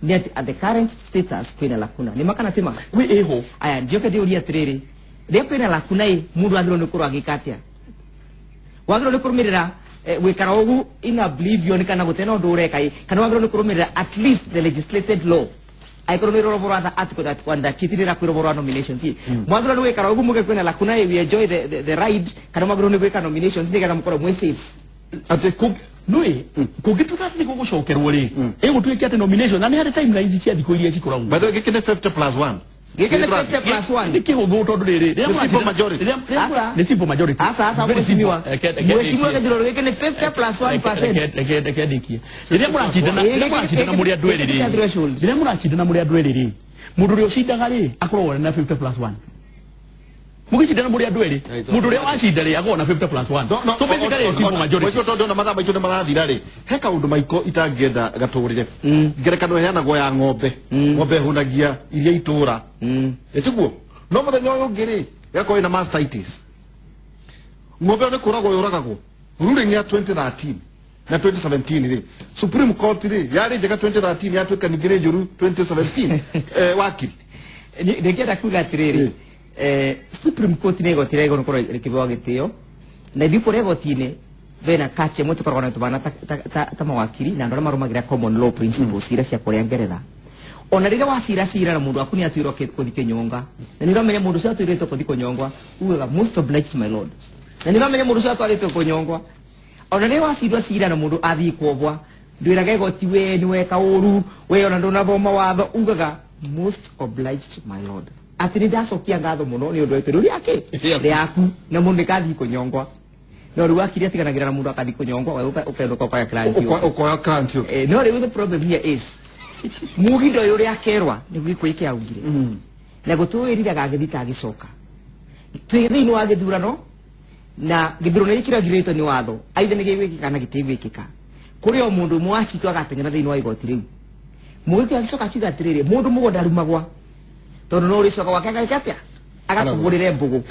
nĩ atĩ at the current status kwĩna lacuna, nĩ makana tima Wĩ ĩho. Aya, njoke ndĩũrie atĩrĩrĩ, rĩrĩa kwĩna lacuna ĩ, mũndũ agĩrĩirwo nĩ gũkorwo agĩka atĩa? Wagĩrĩirwo nĩ kũrũmĩrĩra gwĩkara ũgu in oblivion kana gũtena ũndũ ũreka ĩ, kana wagĩrĩirwo nĩ kũrũmĩrĩra at least the legislated law, angĩkorwo nĩ rũrũbo rwa article 31 ndakĩtirĩra kwĩ rũbo rwa nominations ĩ, mwagĩrĩirwo nĩ gwĩkara ũgu muge kwĩna lacuna ĩ, we enjoy the ride, kana mwagĩrĩirwo nĩ gwĩka nominations nĩgetha mũkorwo mwĩ safe? Atĩ nũĩ kũngĩtuĩka atĩ nĩ gũgũcokerwo rĩ, ĩgũtuĩke atĩ nomination na nĩ harĩ timelines cia thikũ iria cikoragwo. By the way, gĩkĩ nĩ 50 plus 1. Gĩkĩ nĩ 50 plus 1. Nĩ kĩhũthũ tondũ rĩrĩ rĩrĩa Nĩ simple mũracindana- majority. rĩrĩa Asa. nĩ simple majority. Asa, asa, Very simple. mheshimiwa. Mheshimiwa Kajiro, gĩkĩ nĩ 50 plus 1%. Reke ndĩkie. Rĩrĩa mũracindana, rĩrĩa mũracindana mũrĩ andũ erĩ rĩ, Gĩkĩ threshold. rĩrĩa mũracindana mũrĩ andũ erĩ rĩ, mũndũ ũrĩa ũcindaga rĩ akoragwo na 50 plus 1. Mũgĩcindana mũrĩ andũ erĩ, mũndũ ũrĩa wacinda rĩ akoragwo na 50 plus 1. So basically it's simple majority. Ũcio tondũ ona mathaa maitũ nĩ marathira rĩ, he kaũndũ maiko itangĩenda gatũrĩre. Ngerekano ĩheanagwo ya ng'ombe. Ng'ombe ĩhũnagia iria itũra, ĩtiguo? No mũthenya ũyũ ũngĩ rĩ, ĩgakorwo ĩna mastitis, ng'ombe ĩyo nĩ kũragwo yũragagwo. Ruling ya 2013 na 2017 rĩ, Supreme Court rĩ, yarĩ njega 2013, yatuĩka ningĩ nĩ njũru 2017, wakiri. Ndĩngĩenda kuga atĩrĩrĩ, Supreme Court nĩ igoti rĩa igũrũ gũkorwo rĩkĩheo gĩtĩo, na ithuĩ kũrĩa igoti-inĩ Bena kache mwe tukoragwo na tubana ta mawakiri na andũ arĩa marũmagĩrĩra common law principles iria cia kũrĩa Ngeretha. Ona rĩrĩa wacira cira na mũndũ waku nĩ atuĩrwo kũthi kĩnyonga, na nĩ ũramenya mũndũ ũcio atuĩrĩtwo kũthi kũnyongwa, ugaga most obliged my lord, na nĩ ũramenya mũndũ ũcio atwarĩtwo kũnyongwa. Ona rĩrĩa wacirwo cira na mũndũ athiĩ kuombwa, ndwĩraga igoti we nĩ weka ũru, we ona ndũnathoma watho, ugaga most obliged my lord, atĩ nĩ ndacokia ngatho mũno nĩ ũndũ wa itũrũ rĩake rĩaku, na mũndũ nĩkathiĩ kũnyongwa. No rĩu wakiri atiganagĩra na mũndũ akathiĩ kũnyongwa, we ũkenũka ũkoya client yũke. Ukoya client yũke. No rĩu the problem here is mugindo ũyũ ũrĩa akerwa nĩguo gĩkũyũ kĩaugire, na gũtũwĩriraga agĩthita agĩcoka. Twĩ thĩinĩ wa gĩthurano, na gĩthurano gĩkĩ kĩragirĩtwo nĩ watho, aitha nĩ gĩgwĩkĩka kana gĩtigwĩkĩka. Kũrĩ o mũndũ ũmwe wacitwo agateng'era thĩinĩ wa igoti rĩu. Mũgĩkũyũ agĩcoka akiuga atĩrĩrĩ, mũndũ mũgo ndarumagwa, tondũ no ũrĩcoka gwake agagĩka atĩa? Agakũgũrĩre mbũgũ.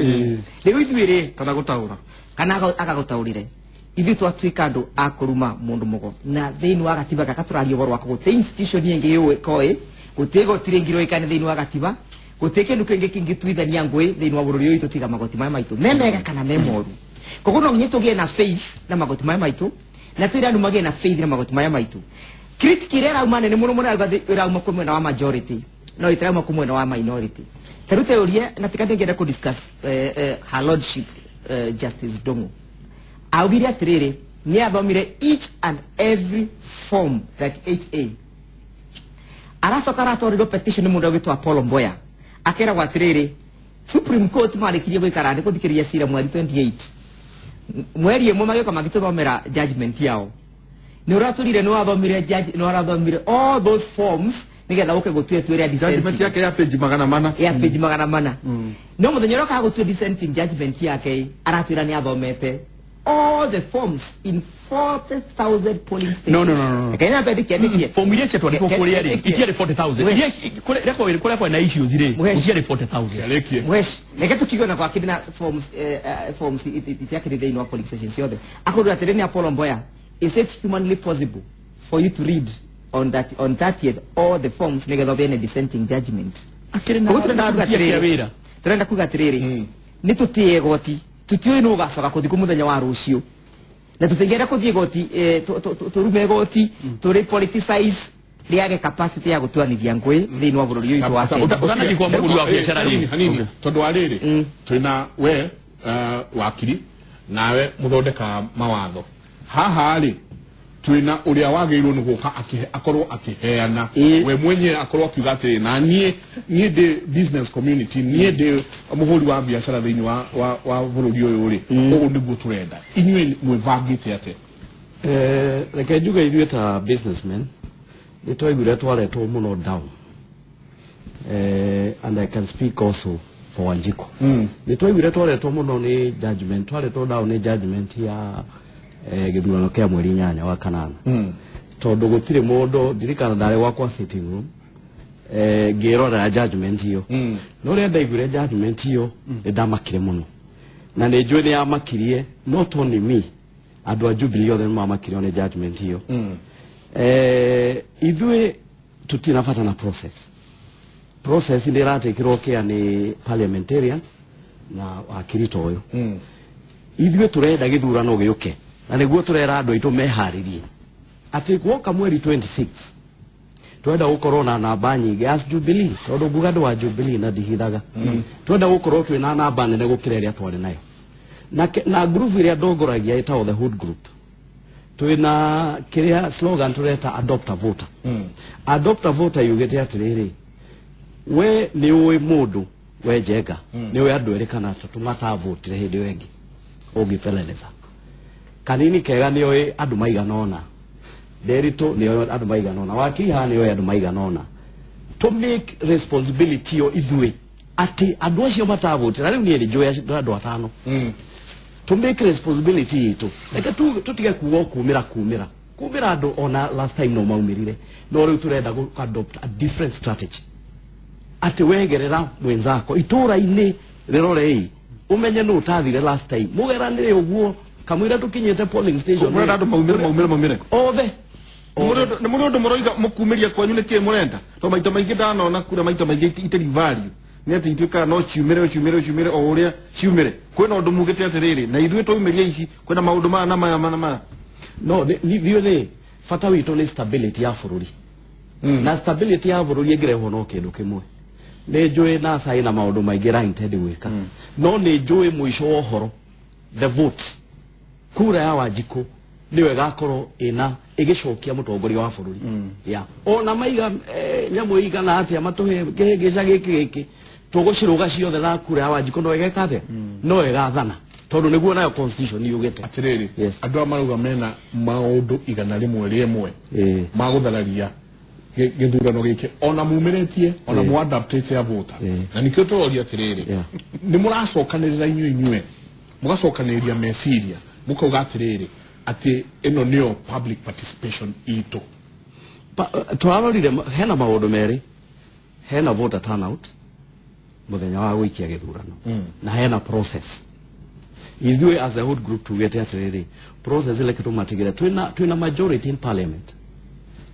Rĩu ithuĩ rĩ, kana gũtaũra, kana agagũtaũrĩre. Ithuĩ twatuĩka andũ a kũruma mũndũ mũgo, na thĩinĩ wa gatiba gaka tũraria ũhoro wako, gũtirĩ institution ĩngĩ yũĩ gũtirĩ igoti rĩngĩ rĩũĩkaine thĩinĩ wa gatiba, gũtirĩ kĩndũ kĩngĩ kĩngĩtuithania ngũĩ thĩinĩ wa bũrũri ũyũ witũ tiga magoti maya maitũ, me mega kana me moru. Koguo no nginya tũgĩe na faith na magoti maya maitũ, na twĩre andũ magĩe na faith na magoti maya maitũ. Critic ĩrĩa ĩrauma nene mũno mũno ĩrauma kwĩ mwena wa majority, no ĩtirauma kwĩ mwena wa minority. Ta rĩu teyũrie, na tika ndĩngĩenda kũ discuss her lordship Justice Ndung'u. Augire atĩrĩrĩ, nĩ athomire each and every form 38A. Aracoka aratwarirwo petition nĩ mũndũ ũgĩtwo Apollo Mboya, akeragwo atĩrĩrĩ, Supreme Court marĩkirie gũikara thĩ gũthikĩrĩria cira mweri 28, mweri ĩmwe magĩũka magĩtũthomera judgment yao. Nĩ ũratũrire, nĩ wathomire judge, nĩ warathomire all those forms nĩgetha ũke gũtue tuĩre judgment dissenting yake ya page 400. Ya page 400. No mũthenya ũrĩa ũkaga gũtua dissenting judgment yake, aratwĩra nĩ athomete all the forms in 40,000 polling stations. No, no, no, no, no. Reke nyambe ndĩkĩandĩkie. Fomu iria ciatwarĩtwo kũrĩa rĩ, itiarĩ 40,000. Mũhesh. Iria kũrĩa kwarĩ na issues rĩ, Mũhesh. gũtiarĩ 40,000. Yarĩkie. Mwesh, reke tukiuge na gwakĩrĩ na forms, forms itiakĩrĩ thĩinĩ wa polling stations ciothe. Akorwo atĩrĩ nĩ Apollo Mboya, is it humanly possible for you to read on that on 30th all the forms nĩgetha ũgĩe na dissenting judgment? Akĩrĩ na Koguo tũrenda kuga aruti ake a atĩrĩrĩ, wĩra. tũrenda kuga atĩrĩrĩ, nĩ tũtĩe goti, tũtiũĩ nũ ũgacoka kũthiĩ kũ mũthenya wa rũciũ, na tũtingĩenda kũthiĩ goti, tũrume goti tũrĩ politicize rĩage capacity ya gũtuanithia ngũĩ thĩinĩ wa bũrũri ũyũ witũ wa Kenya. Ũtanathiĩ kwa mũhũri wa biacara rĩ. Hanini, hanini, tondũ wa rĩrĩ, twĩna we wakiri nawe mũthondeka mawatho haha rĩ, twĩna ũrĩa wagĩrĩirwo nĩ gũka akorwo akĩheana, we mwenyewe akorwo akiuga atĩrĩ, na niĩ ndĩ business community, niĩ ndĩ mũhũri wa biacara thĩinĩ wa bũrũri ũyũ rĩ, ũũ nĩguo tũrenda. Inyuĩ mwĩbangĩte atĩa? Reke njuge ithuĩ ta businessmen nĩ twaiguire twaretwo mũno down, and I can speak also for Wanjiku. Nĩ twaiguire twaretwo mũno nĩ judgment, twaretwo down nĩ judgment ya gĩthurano kĩa mweri 8 wa kanana. Tondũ gũtirĩ mũndũ, ndirikana ndarĩ gwakwa sitting room, ngĩrorera judgment ĩyo. No rĩrĩa ndaiguire judgment ĩyo, nĩ ndamakire mũno, na nĩ njũĩ nĩ yamakirie not only me, andũ a Jubilee othe nĩ mamakirio nĩ judgment ĩyo. Ithuĩ tũtirĩ na bata na process. Process nĩ ĩratĩkĩrwo kĩa nĩ parliamentarians na wakiri ta ũyũ. Ithuĩ tũrenda gĩthurano gĩũke, na nĩguo tũrera andũ aitũ meharĩrie atĩ gwoka mweri 26 twenda gũkorwo na namba nyingĩ as Jubilee, tondũ nguga andũ wa Jubilee na ndihithaga. Twenda gũkorwo twĩna namba nene gũkĩra ĩrĩa twarĩ nayo. Na group ĩrĩa ndongoragia ĩtagwo the Hood Group, twĩna kĩrĩa slogan tũreta adopt a voter. Adopt a voter yugĩte atĩrĩrĩ, we nĩ ũĩ mũndũ we Njenga, nĩ ũĩ andũ erĩ kana atatũ matavotire hĩndĩ ĩyo ĩngĩ ũngĩpeleleza. Kanini kega nĩ ũĩ andũ maigana ũna, Nderitu nĩ ũĩ andũ maigana ũna, Wakiri haha nĩ ũĩ andũ maigana ũna. To make responsibility yo ithuĩ atĩ andũ acio matavotire, na rĩu niĩ nĩ njũĩ andũ atano. To make responsibility itũ, reke tũtige kuga kumĩra kumĩra kumĩra andũ ona last time no maumĩrire, no rĩu tũrenda gũ adopt a different strategy, atĩ wegerera mwenzako itũra-inĩ rĩrorei ũmenye nũ ũtathire last time, mũgeranĩre ũguo kamũira tũkinyĩte polling station. Mũrenda andũ maumĩre maumĩre maumĩre othe. Nĩ mũrĩ ũndũ mũroiga mũkumĩria kwanyu nĩkĩ mũrenda? Tondũ maita maingĩ ndanona kura maita maingĩ itĩri value. Nĩ atĩ ituĩkaga no ciumĩre ciumĩre ciumĩre o ũrĩa ciumĩre. Kwĩna ũndũ mugĩte atĩrĩrĩ, na ithuĩ twaumĩria ici kwĩna maũndũ maya na maya na maya. No ithuĩ nĩ bata witũ nĩ stability ya bũrũri. Na stability ya bũrũri ĩngĩrehwo no kĩndũ kĩmwe. Nĩ njũĩ NASA ĩna maũndũ maingĩ ra intend gwĩka. No nĩ njũĩ mũico wa ũhoro, the vote, kura ya Wanjikũ nĩyo ĩgakorwo ĩna ĩgĩcokia mũtongoria wa bũrũri. Yeah. Ona maiga nyamũ igana atĩa matũhe kĩhĩngĩca gĩkĩ gĩkĩ tũgũcirũga ciothe na kura ya Wanjikũ no ĩgeka atĩa? No ĩgathana tondũ nĩguo nayo constitution yugĩte. Atĩrĩrĩ, Yes. andũ aya marauga mena maũndũ 101 magũthararia gĩthurano gĩkĩ ona mumĩrĩtie ona muadaptĩte ya vota. Na nĩkĩo tũroria atĩrĩrĩ, nĩ mũracokanĩrĩra inyuĩ inyuĩ mũgacokanĩrĩria meciria mũkauga atĩrĩrĩ atĩ ĩno nĩyo public participation itũ. Tũrarorire hena maũndũ merĩ, hena voter turnout mũthenya wa gũikia gĩthurano na hena process. Ithuĩ as a whole group tugĩte atĩrĩrĩ, process reke tũmatigĩre. Twĩna majority in parliament,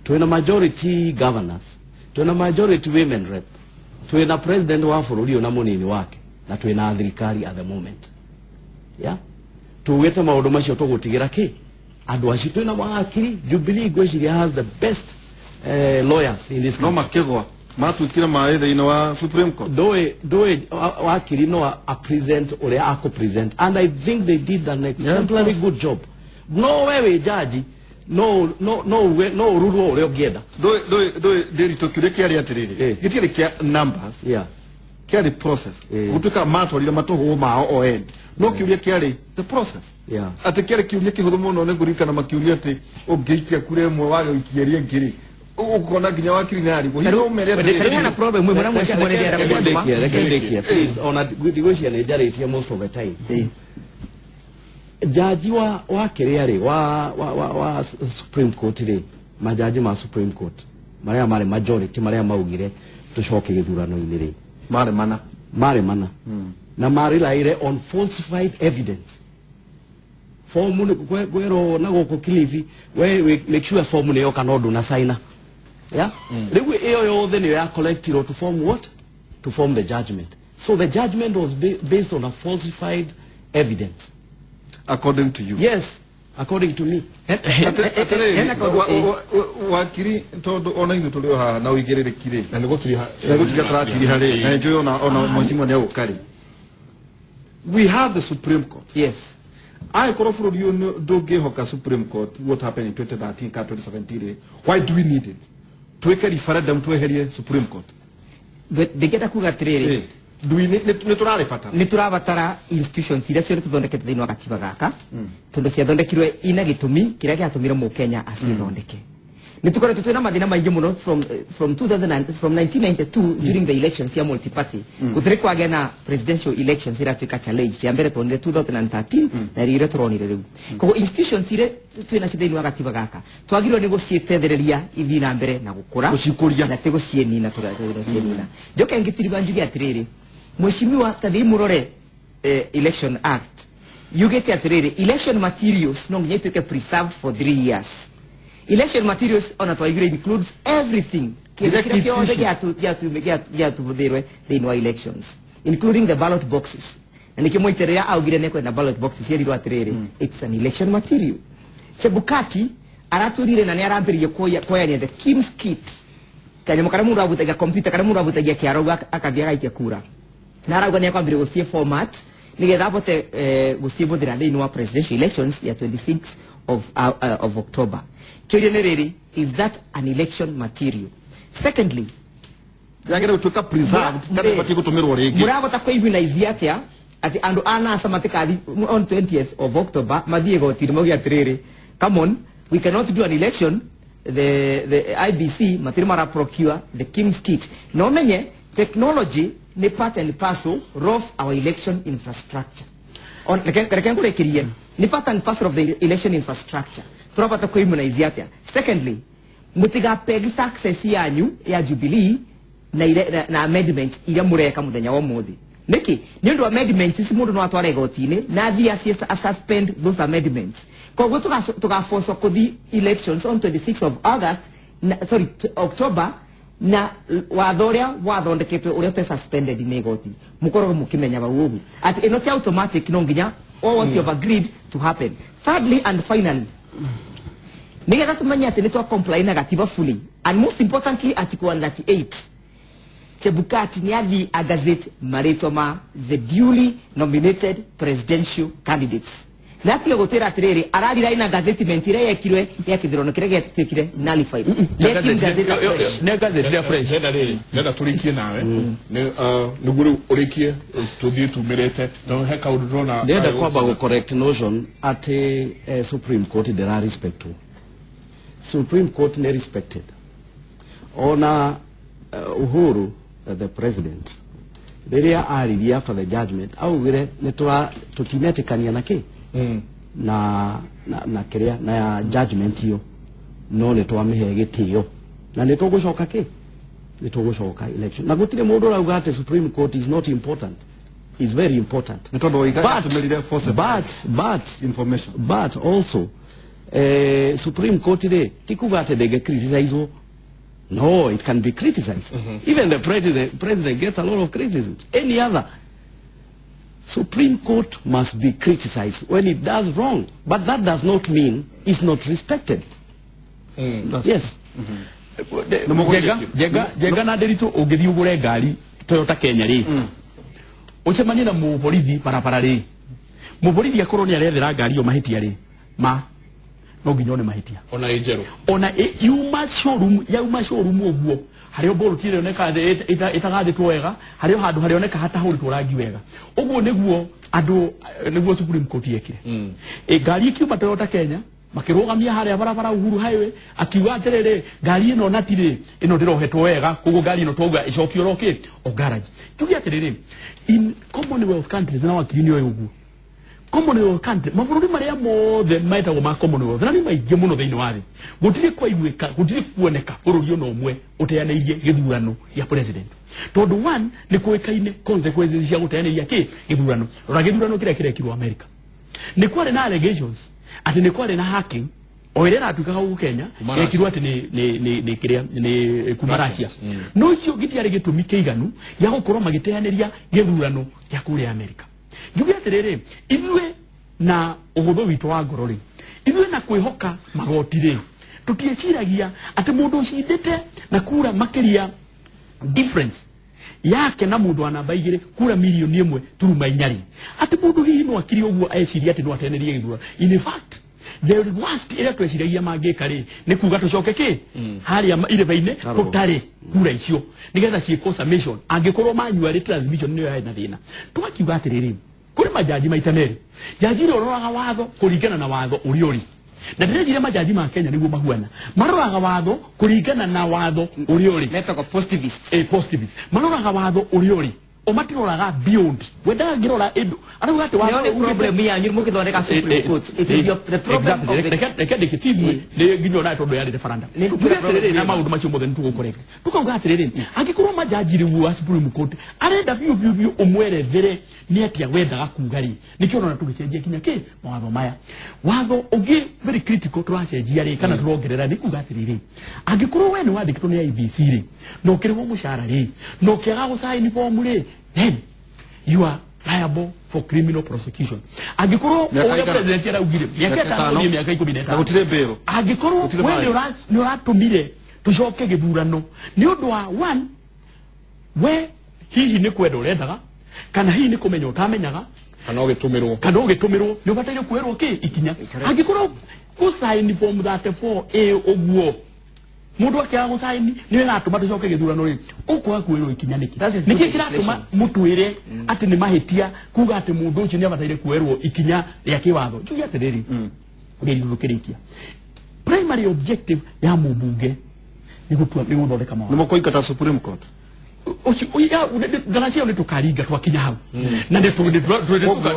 twĩna majority governors, twĩna majority women rep, twĩna president wa bũrũri ũyũ na mũnini wake, na twĩna thirikari at the moment. Yeah? Tugĩte maũndũ macio tũgũtigĩra kĩ andũ acio. Twĩna mawakiri, Jubilee ngwĩciria has the best lawyers in this No country. makĩgwa matuĩkire maĩ thĩinĩ wa Supreme Court. Ndũĩ wakiri no a present ũrĩa akũ present, and I think they did an exemplary good job. No we wĩ jaji no uge no ũrurwo ũrĩa ũngĩenda. Ndũĩ ndĩritũ kĩũria kĩarĩ atĩrĩrĩ, gĩtiarĩ kĩa numbers, kĩarĩ process. Gũtuĩka matwarire matũhũ mao o ene, no kĩũria kĩarĩ the process. Atĩ kĩarĩ kĩũria kĩhũthũ mũno nĩ ngũririkana makĩũria atĩ ũngĩikia kura ĩmwe wage gũikia ĩrĩa ĩngĩ rĩ, ũkona nginya wakiri nĩ arigwo. Hihi no ũmere atĩrĩrĩ- Hena problem ĩmwe na mheshimiwa nĩ Reke ndĩrenda ndĩkie, reke ndĩkie, please. Ona ndigwĩciria nĩ njarĩtie most of the time. Jaji wa kĩrĩa rĩ wa Supreme Court rĩ, majaji ma Supreme Court marĩa marĩ majority marĩa maugire tũcoke gĩthurano-inĩ rĩ, marĩ mana, marĩ mana na marelaire on falsified evidence. Fomu nĩ kwĩrwo na gũkũ Kilifi we make sure fomu nĩ yoka no ndũna saina. Yeah? Rĩu ĩyo yothe nĩyo ya collectirwo to form what? To form the judgment. So the judgment was based on a falsified evidence. According to you. Yes, according to me. Atĩrĩrĩ, wakiri, tondũ ona ithuĩ tũrĩ o haha na ũigĩrĩrĩki rĩ, na nĩgũtiriha na gũtiga tũratiriha rĩ, na njũĩ ona mheshimiwa nĩ egũka rĩ, we have the Supreme Court. Yes. Angĩkorwo bũrũri ũyũ ndũngĩhoka Supreme Court, what happened in 2013 ka 2017 rĩ, why do we need it? Twĩke referendum tweherie Supreme Court? Ndingĩenda kuga atĩrĩrĩ, Do we need- nĩ tũrarĩ bata? Nĩ tũrabatara institutions iria ciothe tũthondekete thĩinĩ wa gatiba gaka, tondũ ciathondekirwe ina gĩtũmi kĩrĩa gĩatũmire mũkenya acithondeke. Nĩ tũkoretwo twĩna mathĩna maingĩ mũno from 2000 from 1992 during the elections cia multi-party. Gũtirĩ kwagĩa na presidential elections iratuĩka challenge. Cia mbere tuonire 2013 na iria tũronire rĩu. Koguo institutions iria twĩnacio thĩinĩ wa gatiba gaka twagĩrĩirwo nĩ gũciĩtethereria ithiĩ na mbere na gũkũra, gũcikũria, na ti gũciĩnina. Tũgũciĩnina. Njoke ngĩtiriba njuge atĩrĩrĩ, mheshimiwa, ta thiĩ mũrore Election Act yugĩte atĩrĩrĩ, election materials no nginya ituĩke preserved for 3 years. Election materials ona twaiguire includes everything, kĩndũ kĩrĩa kĩothe gĩatũhũthĩrwe thĩinĩ wa elections, including the ballot boxes. Na nĩkĩo Mũitĩrĩra augire nĩekwenda ballot boxes yerirwo atĩrĩrĩ, it's an election material. Chebukati aratwĩrire na nĩ arambĩrĩirie kuoyania the KIEMS kit, kanyamũ karĩa mũndũ abutagia computer, karĩa mũndũ abutagia kĩara ũguo akathiĩ agaikia kura, na arauga nĩ akwambĩrĩria gũciĩ format nĩgetha abote gũciĩbũthĩra thĩinĩ wa presidential elections ya 26 of October. Kĩũria nĩ rĩrĩ, is that an election material? Secondly, yagĩrĩire gũtuĩka preserved kana ĩbatiĩ gũtũmĩrwo rĩngĩ? Mũrahota kwĩimmunise atĩa atĩ andũ a NASA matikathi on 20th of October mathiĩ igoti-inĩ mauge atĩrĩrĩ, come on, we cannot do an election, the IEBC matirĩ mara procure the KIEMS kit? Na ũmenye technology nĩ part and parcel of our election infrastructure. Reke ngũrĩkĩrie, nĩ part and parcel of the election infrastructure. Tũrabata kwĩimmunise atĩa? Secondly, mũtigapeg success yanyu ya Jubilee na amendment iria mũreka mũthenya wa ũmũthĩ. Nĩkĩ? Nĩ ũndũ amendment ici mũndũ no atware igoti-inĩ na athiĩ acie suspend those amendments. Koguo tũgabocwo kũthi elections on 26th of August na, sorry, October. Na watho ũrĩa wathondeketwo ũrĩa ũte suspended nĩ igoti mũkoragwo mũkĩmenya bau ũguo atĩ ĩno ti automatic, no nginya all what you have agreed to happen. Thirdly and finally, nigetha tumenye atĩ nĩ twa comply na gatiba fully, and most importantly article 138, Chebukati nĩ athi agazette marĩtwa ma the duly nominated presidential candidates, na atige gũtwĩra atĩrĩrĩ ararira ina gazettement ĩrĩa yekirwe ya kĩthurano kĩrĩa gĩatuĩkire nullified. Let him gazette afresh. Nĩ gazeti ya fresh. Ndenda rĩrĩ, ndenda tũrĩkie nawe nĩguo rĩu ũrĩkie tũthiĩ tumĩrĩte no he kaũndũ ndĩrona. Ndĩrenda kwamba gũ correct notion atĩ Supreme Court ndĩra respectwo. Supreme Court nĩ respected. Ona Uhuru, the president, rĩrĩa aririe after the judgment augire nĩ tũtinetĩkania na kĩ na kĩrĩa na ya judgment iyo, no nĩ twamĩhe gĩtĩo na nĩ tũgũcoka kĩ nĩ tũgũcoka election, na gũtirĩ mũndũ ũrauga atĩ Supreme Court is not important. Is very important. Nĩ tondũ Waiga atũmĩrire forcible But information. But also Supreme Court rĩ ti kuga atĩ ndĩngĩ criticizewo. No, it can be criticized. Even the president gets a lot of criticism. Any other Supreme Court must be criticized when it does wrong, but that does not mean it's not respected. Yes. Njenga, Njenga, Njenga na Nderitu, ũngĩthiĩ ũgũre ngari Toyota Kenya rĩ, ũcemanie na mũborithi barabara rĩ, mũborithi akorwo nĩ arethera ngari ĩyo mahĩtia rĩ, ma no nginya one mahĩtia. Ona ĩ njerũ. Ona yuma showroom, yauma showroom ũguo, harĩa bolt ĩroneka ĩtagathĩtwo wega, harĩa handũ harĩoneka hatahũrĩtwo rangi wega, ũguo nĩguo andũ nĩguo Supreme Court yekire. Ngari ĩkiuma Toyota Kenya, makĩrũgamia harĩa barabara Uhuru Highway, akiuga atĩrĩrĩ, ngari ĩno natirĩ ĩno ndĩrohetwo wega, koguo ngari ĩno twauga ĩcokio ro kĩ o garage. Tuge atĩrĩrĩ, in Commonwealth countries, na wakiri nĩ oĩ ũguo, Commonwealth country, mabũrũri marĩa mothe metagwo ma Commonwealth na nĩ maingĩ mũno thĩinĩ wa thĩ, gũtirĩ kwaiguĩka, gũtirĩ kuoneka bũrũri ona ũmwe ũteanĩirie gĩthurano gĩa president, tondũ one, nĩ kũĩkaine consequences cia gũteanĩria kĩ gĩthurano. Rora gĩthurano kĩrĩa kĩrekirwo America, nĩ kwarĩ na allegations atĩ nĩ kwarĩ na hacking o ĩrĩa ĩratuĩkaga gũkũ Kenya. Kuma yekirwo atĩ nĩ kĩrĩa nĩ kuma Russia, no icio gĩtiarĩ gĩtũmi kĩiganu gĩa gũkorwo magĩteanĩria gĩthurano gĩa kũrĩa America. Njuge atĩrĩrĩ, ithuĩ na ũhũthũ witũ wa ngoro rĩ, ithuĩ na kwĩhoka magoti rĩ, tũtiĩciragia atĩ mũndũ ũcindĩte na kura makĩria difference yake na mũndũ wa namba 2 kura 1.4 million rĩ, atĩ mũndũ hihi no akiri ũguo eciria atĩ no ateanĩrie gĩthurano. In fact, the worst ĩrĩa tweciragia mangĩka rĩ nĩ kuga tũcoke kĩ harĩa irĩba-inĩ tũtarĩ kura icio nĩgetha ciĩkwo summation, angĩkorwo manually transmission nĩyo yarĩ na thĩna. Tũgakiuga atĩrĩrĩ, kũrĩ majaji maita merĩ, jaji ũrĩa ũroraga watho kũringana na watho ũrĩa ũrĩ, na ndĩreciria majaji ma Kenya nĩguo mahuana, maroraga watho kũringana na watho ũrĩa ũrĩ. Metagwo positivist. Positivist maroraga watho ũrĩa ũrĩ, o matiroraga beyond wendaga ngĩrora ĩndũ arauga atĩ watho Nĩyo nĩ problem yanyu mũgĩthondeka Supreme Court. It is the problem of the Reke ndĩkĩtithue nĩ nginya onawe tondũ yarĩ referendum. Nĩ Tuge atĩrĩrĩ, na problem. maũndũ macio mothe nĩ tũgũ-correct. Tukauga atĩrĩrĩ, angĩkorwo majaji rĩu wa Supreme Court arenda biũ biũ biũ ũmwerethere nĩ atĩa wendaga kuga rĩ, nĩkĩo ũrona tũgĩcenjia kinya kĩ mawatho maya. Watho ũngĩ very critical tũracenjia rĩ, kana tũrongerera, nĩ kuga atĩrĩrĩ, angĩkorwo we nĩ wandĩkĩtwo nĩ IEBC rĩ, na ũkĩrĩhwo mũcara rĩ, na ũkĩaga gũcaini bomu rĩ, then you are liable for criminal prosecution, angĩkorwo Mĩaka ũrĩa igana? president araugire mĩaka Mĩaka 5 ĩtano. gũthiĩ mĩaka ikũmi na Na ĩtano. gũtirĩ bail. Angĩkorwo Gũtirĩ we bail. nĩ ũratũmire tũcoke gĩthurano nĩ ũndũ wa one, we hihi nĩ kwenda ũrendaga kana hihi nĩ kũmenya ũtamenyaga, kana ũgĩtũmĩrwo, kana ũgĩtũmĩrwo, nĩ ũbataire kuoerwo kĩ ikinya. Angĩkorwo gũcaini form 34 A ũguo, mũndũ akĩaga gũcaini nĩ ĩratũma tũcoke gĩthurano rĩ, ũkwaga kuoerwo ikinya nĩkĩ? That is Nĩkĩ good kĩratũma legislation. mũtwĩre atĩ nĩ mahĩtia kuga atĩ mũndũ ũcio nĩ abataire kuoerwo ikinya rĩa kĩwatho? Njuge atĩrĩrĩ, rĩrĩ tũkĩrĩkia, primary objective ya mũmbunge nĩ gũtua, nĩ gũthondeka nĩ mawatho. mũkũingata Supreme Court? Ũcio ndaracia nĩ tũkaringa twakinya hau na Koguo nĩ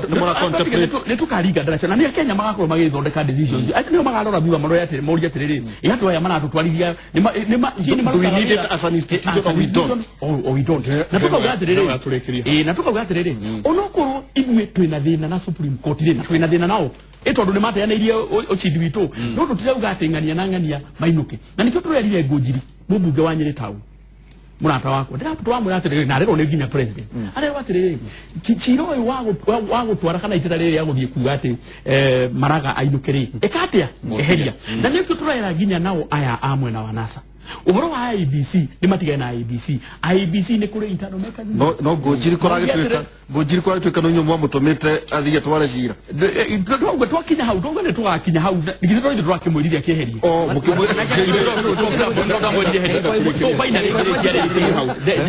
mũra contemplate. nĩ tũkaringa ndaracia, na nĩ Akenya magakorwo magĩthondeka decisions atĩ nĩo magarora thutha marore atĩrĩ, morie atĩrĩrĩ, ĩ andũ aya maratũtwarithia hihi nĩ Do we marutaga need it wĩra? as an institution As or an we don't? institution or we don't. Na tukauga atĩrĩrĩ, Nĩ ĩ na tukauga atĩrĩrĩ, onokorwo ithuĩ twĩna thĩna na Supreme Court rĩ, na twĩna thĩna nao ĩ tondũ nĩ mateanĩirie ũcindi witũ, no tũtirauga atĩ ng'ania na ng'ania mainũke, na nĩkĩo tũrerire Ngũnjiri, mũmbunge wa Nyĩrĩ Town. Murata wakwa ndĩramwĩra atĩrĩrĩ na arerwo nĩ nginya president arerwo atĩrĩrĩ cira ũyũ wa gũtwara kana itĩra rĩrĩ rĩa gũthiĩ kuga atĩ Maraga ainũke rĩ ĩka atĩa eheria na nĩkĩo tũrera nginya nao aya a mwena wa NASA ũhoro wa IEBC nĩ matigane na IEBC IEBC nĩ kũrĩ internal mechanism no ngũnjiri kũragĩtuĩka no inyuĩ mwamũtũmĩte athiĩ atware cira twauga twakinya hau twauga nĩ tũgakinya hau githĩ to ithuĩ tũrakĩmwĩrire akĩeherie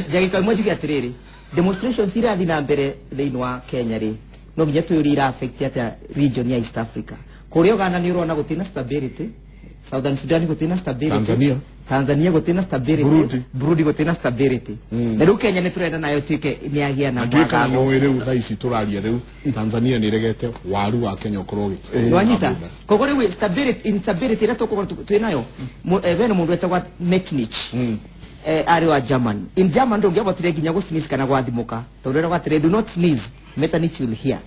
njagĩka imwe njuge atĩrĩrĩ demonstrations irathiĩ na mbere thĩinĩ wa Kenya rĩ no nginya twĩyũrie ira affect atĩa region ya East Africa kũrĩa Uganda nĩ ũrona gũtirĩ na stability Southern Sudan gũtirĩ na stability Tanzania gũtirĩ na stability Burundi gũtirĩ na stability na rĩu Kenya nĩ tũrenda nayo ĩtuĩke nĩ yagĩa na mwagago rĩu thaa ici tũraria rĩu Tanzania nĩ ĩregete waru wa Kenya ũkorwo nĩwanyita koguo rĩu stability instability ĩrĩa tũkũkorwo twĩ nayo bena mũndũ wetagwo Metternich arĩ wa German in German ndũngĩahotire nginya gũ sneeze kana gwathimũka tondũ eragwo atĩrĩ do not sneeze Metternich will hear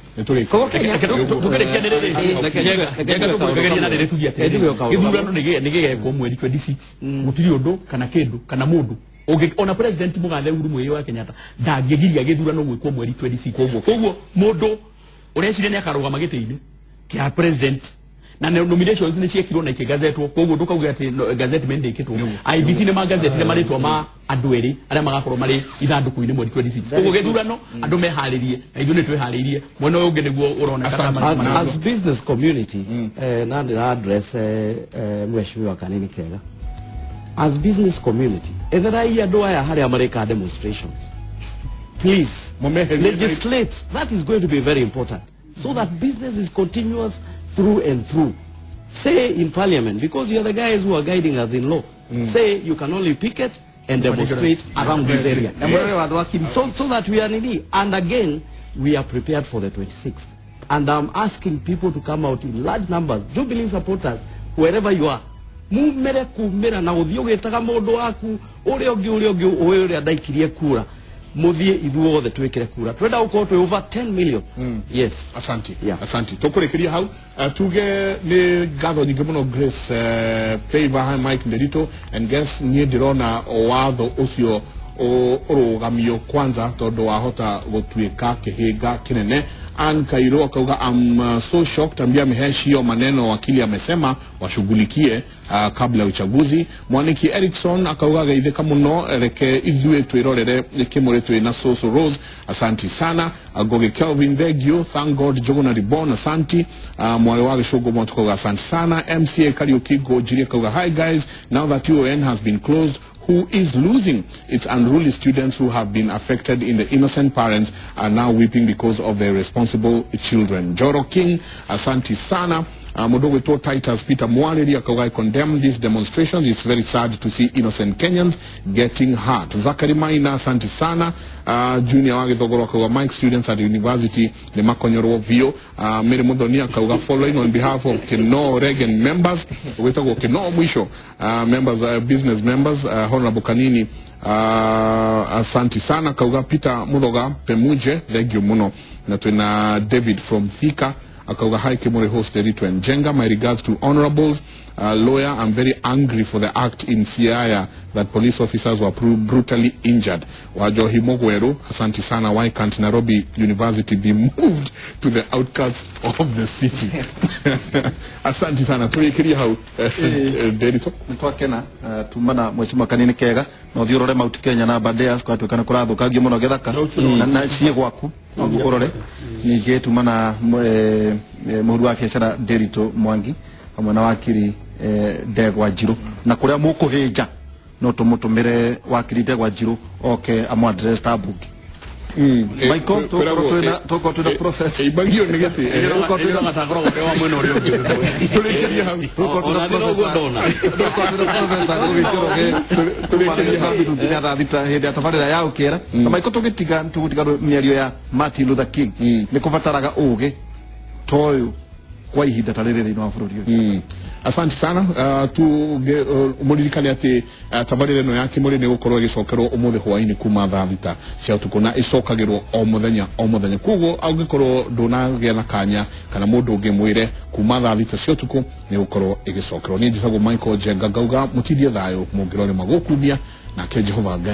gĩthurano nĩ gĩgekwo mweri 26 gũtirĩ ũndũ kana kĩndũ kana mũndũ ona president mũgathe Uhuru Muigai wa Kenyatta ndangĩgiria gĩthurano gwĩkwo mweri 26 koguo mũndũ ũreciria nĩ akarũgama gĩtĩ-inĩ kĩa president na nominations nĩ ciekirwo na ikĩgazetwo koguo ndũkauge atĩ gazettement ndĩkĩtwo IEBC nĩ magazetire marĩtwa ma andũ erĩ arĩa magakorwo marĩ ithandũkũ-inĩ mweri 26 koguo gĩthurano andũ meharĩrie na ithuĩ nĩ twĩharĩirie mwena ũyũ ũngĩ nĩguo ũroneka as business community na ndĩra address mheshimiwa Kanini Kega as business community etherai andũ aya harĩa marĩka demonstrations please legislate that is going to be very important so that business is continuous through and through. Say in parliament, because you are the guys who are guiding us in law, say you can only picket and demonstrate around this area. So that we are in, and again, we are prepared for the 26th. And I'm asking people to come out in large numbers, Jubilee supporters, wherever you are. Mumere kumera na ũthiĩ ũgĩtaga mũndũ waku ũrĩa ũngĩ ũĩ ũrĩa ndaikirie kura muthie ithuothe twikire kura twenda gukorwo twi over 10 million. Yes, asanti. Yeah. Asanti tukurikiria hau tuge ni ngatho nyingĩ mũno Grace Favor Mike Nderito and guess niĩ ndĩrona watho ũcio ũrũgamio kwanza tondũ wahota gũtuĩka kĩhĩnga kĩnene. Ann Kairo akauga I'm so shocked, ambia Mheshi maneno wakili amesema washughulikie kabla ya uchaguzi. Mwaniki Erickson akauga geithĩka mũno reke ithuĩ twĩrorere kĩmũrĩ twĩ na Soso Rose, asanti sana. Goge Kelvin Thegio, thank God Jogona Ribon, asanti. Mwale wa Gĩcũngũ Mwatu akauga asanti sana. MCA Kariuki Ngũnjiri akauga hi guys, now that UON has been closed, who is losing? It's unruly students who have been affected in the innocent parents are now weeping because of their responsible children. Joro King, asanti sana. Mudogo to Titus Peter Mwariri akauga condemn these demonstrations. It's very sad to see innocent Kenyans getting hurt. Zachary Maina, asanti sana. Junior Wagithogoro akauga Mike students at the university ni makonyorwo vio. Mary Muthoni akauga following on behalf of Kino Regen members wetagwo Kino mwisho members, business members, Honorable Kanini, asanti sana. Kauga Peter Muthoga Pemuje, thank you muno. Na twina David from Thika akauga hi Kimuri host Nderitu and Njenga, my regards to honorables. Lawyer, I'm very angry for the act in Siaya that police officers were brutally injured. Wajohi Mogweru, asanti sana. Why can't Nairobi University be moved to the outskirts of the city? Asanti sana. Turikiria hau Nderitu. Nitwakena tumana mheshimiwa Kanini Kega na uthii urore Mount Kenya na Aberdares kwatuĩka kũrathũkangio mũno gĩthaka na ciĩ gwaku no ũrore. Ningĩ tumana mũhuru wa biacara Nderitu Mwangi hamwe na wakiri Ndegwa Njirũ, na kũrĩa mũkũhĩnja no tũmũtũmĩre wakiri Ndegwa Njirũ oke amũ address ta mbunge. Michael, tũkorwo twĩna professor ibagio nĩ gĩtĩ hĩndĩ ya tabarĩra ya ũkĩra na Michael, tũgĩtiga tũgũtiga mĩario ya Martin Luther King nĩ kũbataraga ũgĩ ta ũyũ kwa ihinda ta rĩrĩ thĩinĩ wa bũrũri ũyũ. Asante sana. Mũririkane atĩ tabarĩra ĩno ya Kĩmũrĩ nĩ gũkorwo ĩgĩcokerwo ũmũthĩ hwaĩ-inĩ kuma thaa 6 cia ũtukũ na ĩcokagĩrwo o mũthenya o mũthenya. Koguo angĩkorwo ndũnagĩa na kanya kana mũndũ ũngĩ mwĩre kuma thaa 6 cia ũtukũ nĩ gũkorwo ĩgĩcokerwo. Niĩ njĩtagwo Michael Njenga, ngauga mũtindie thayũ mũngĩrore magũkumia nake Jehova Ngai.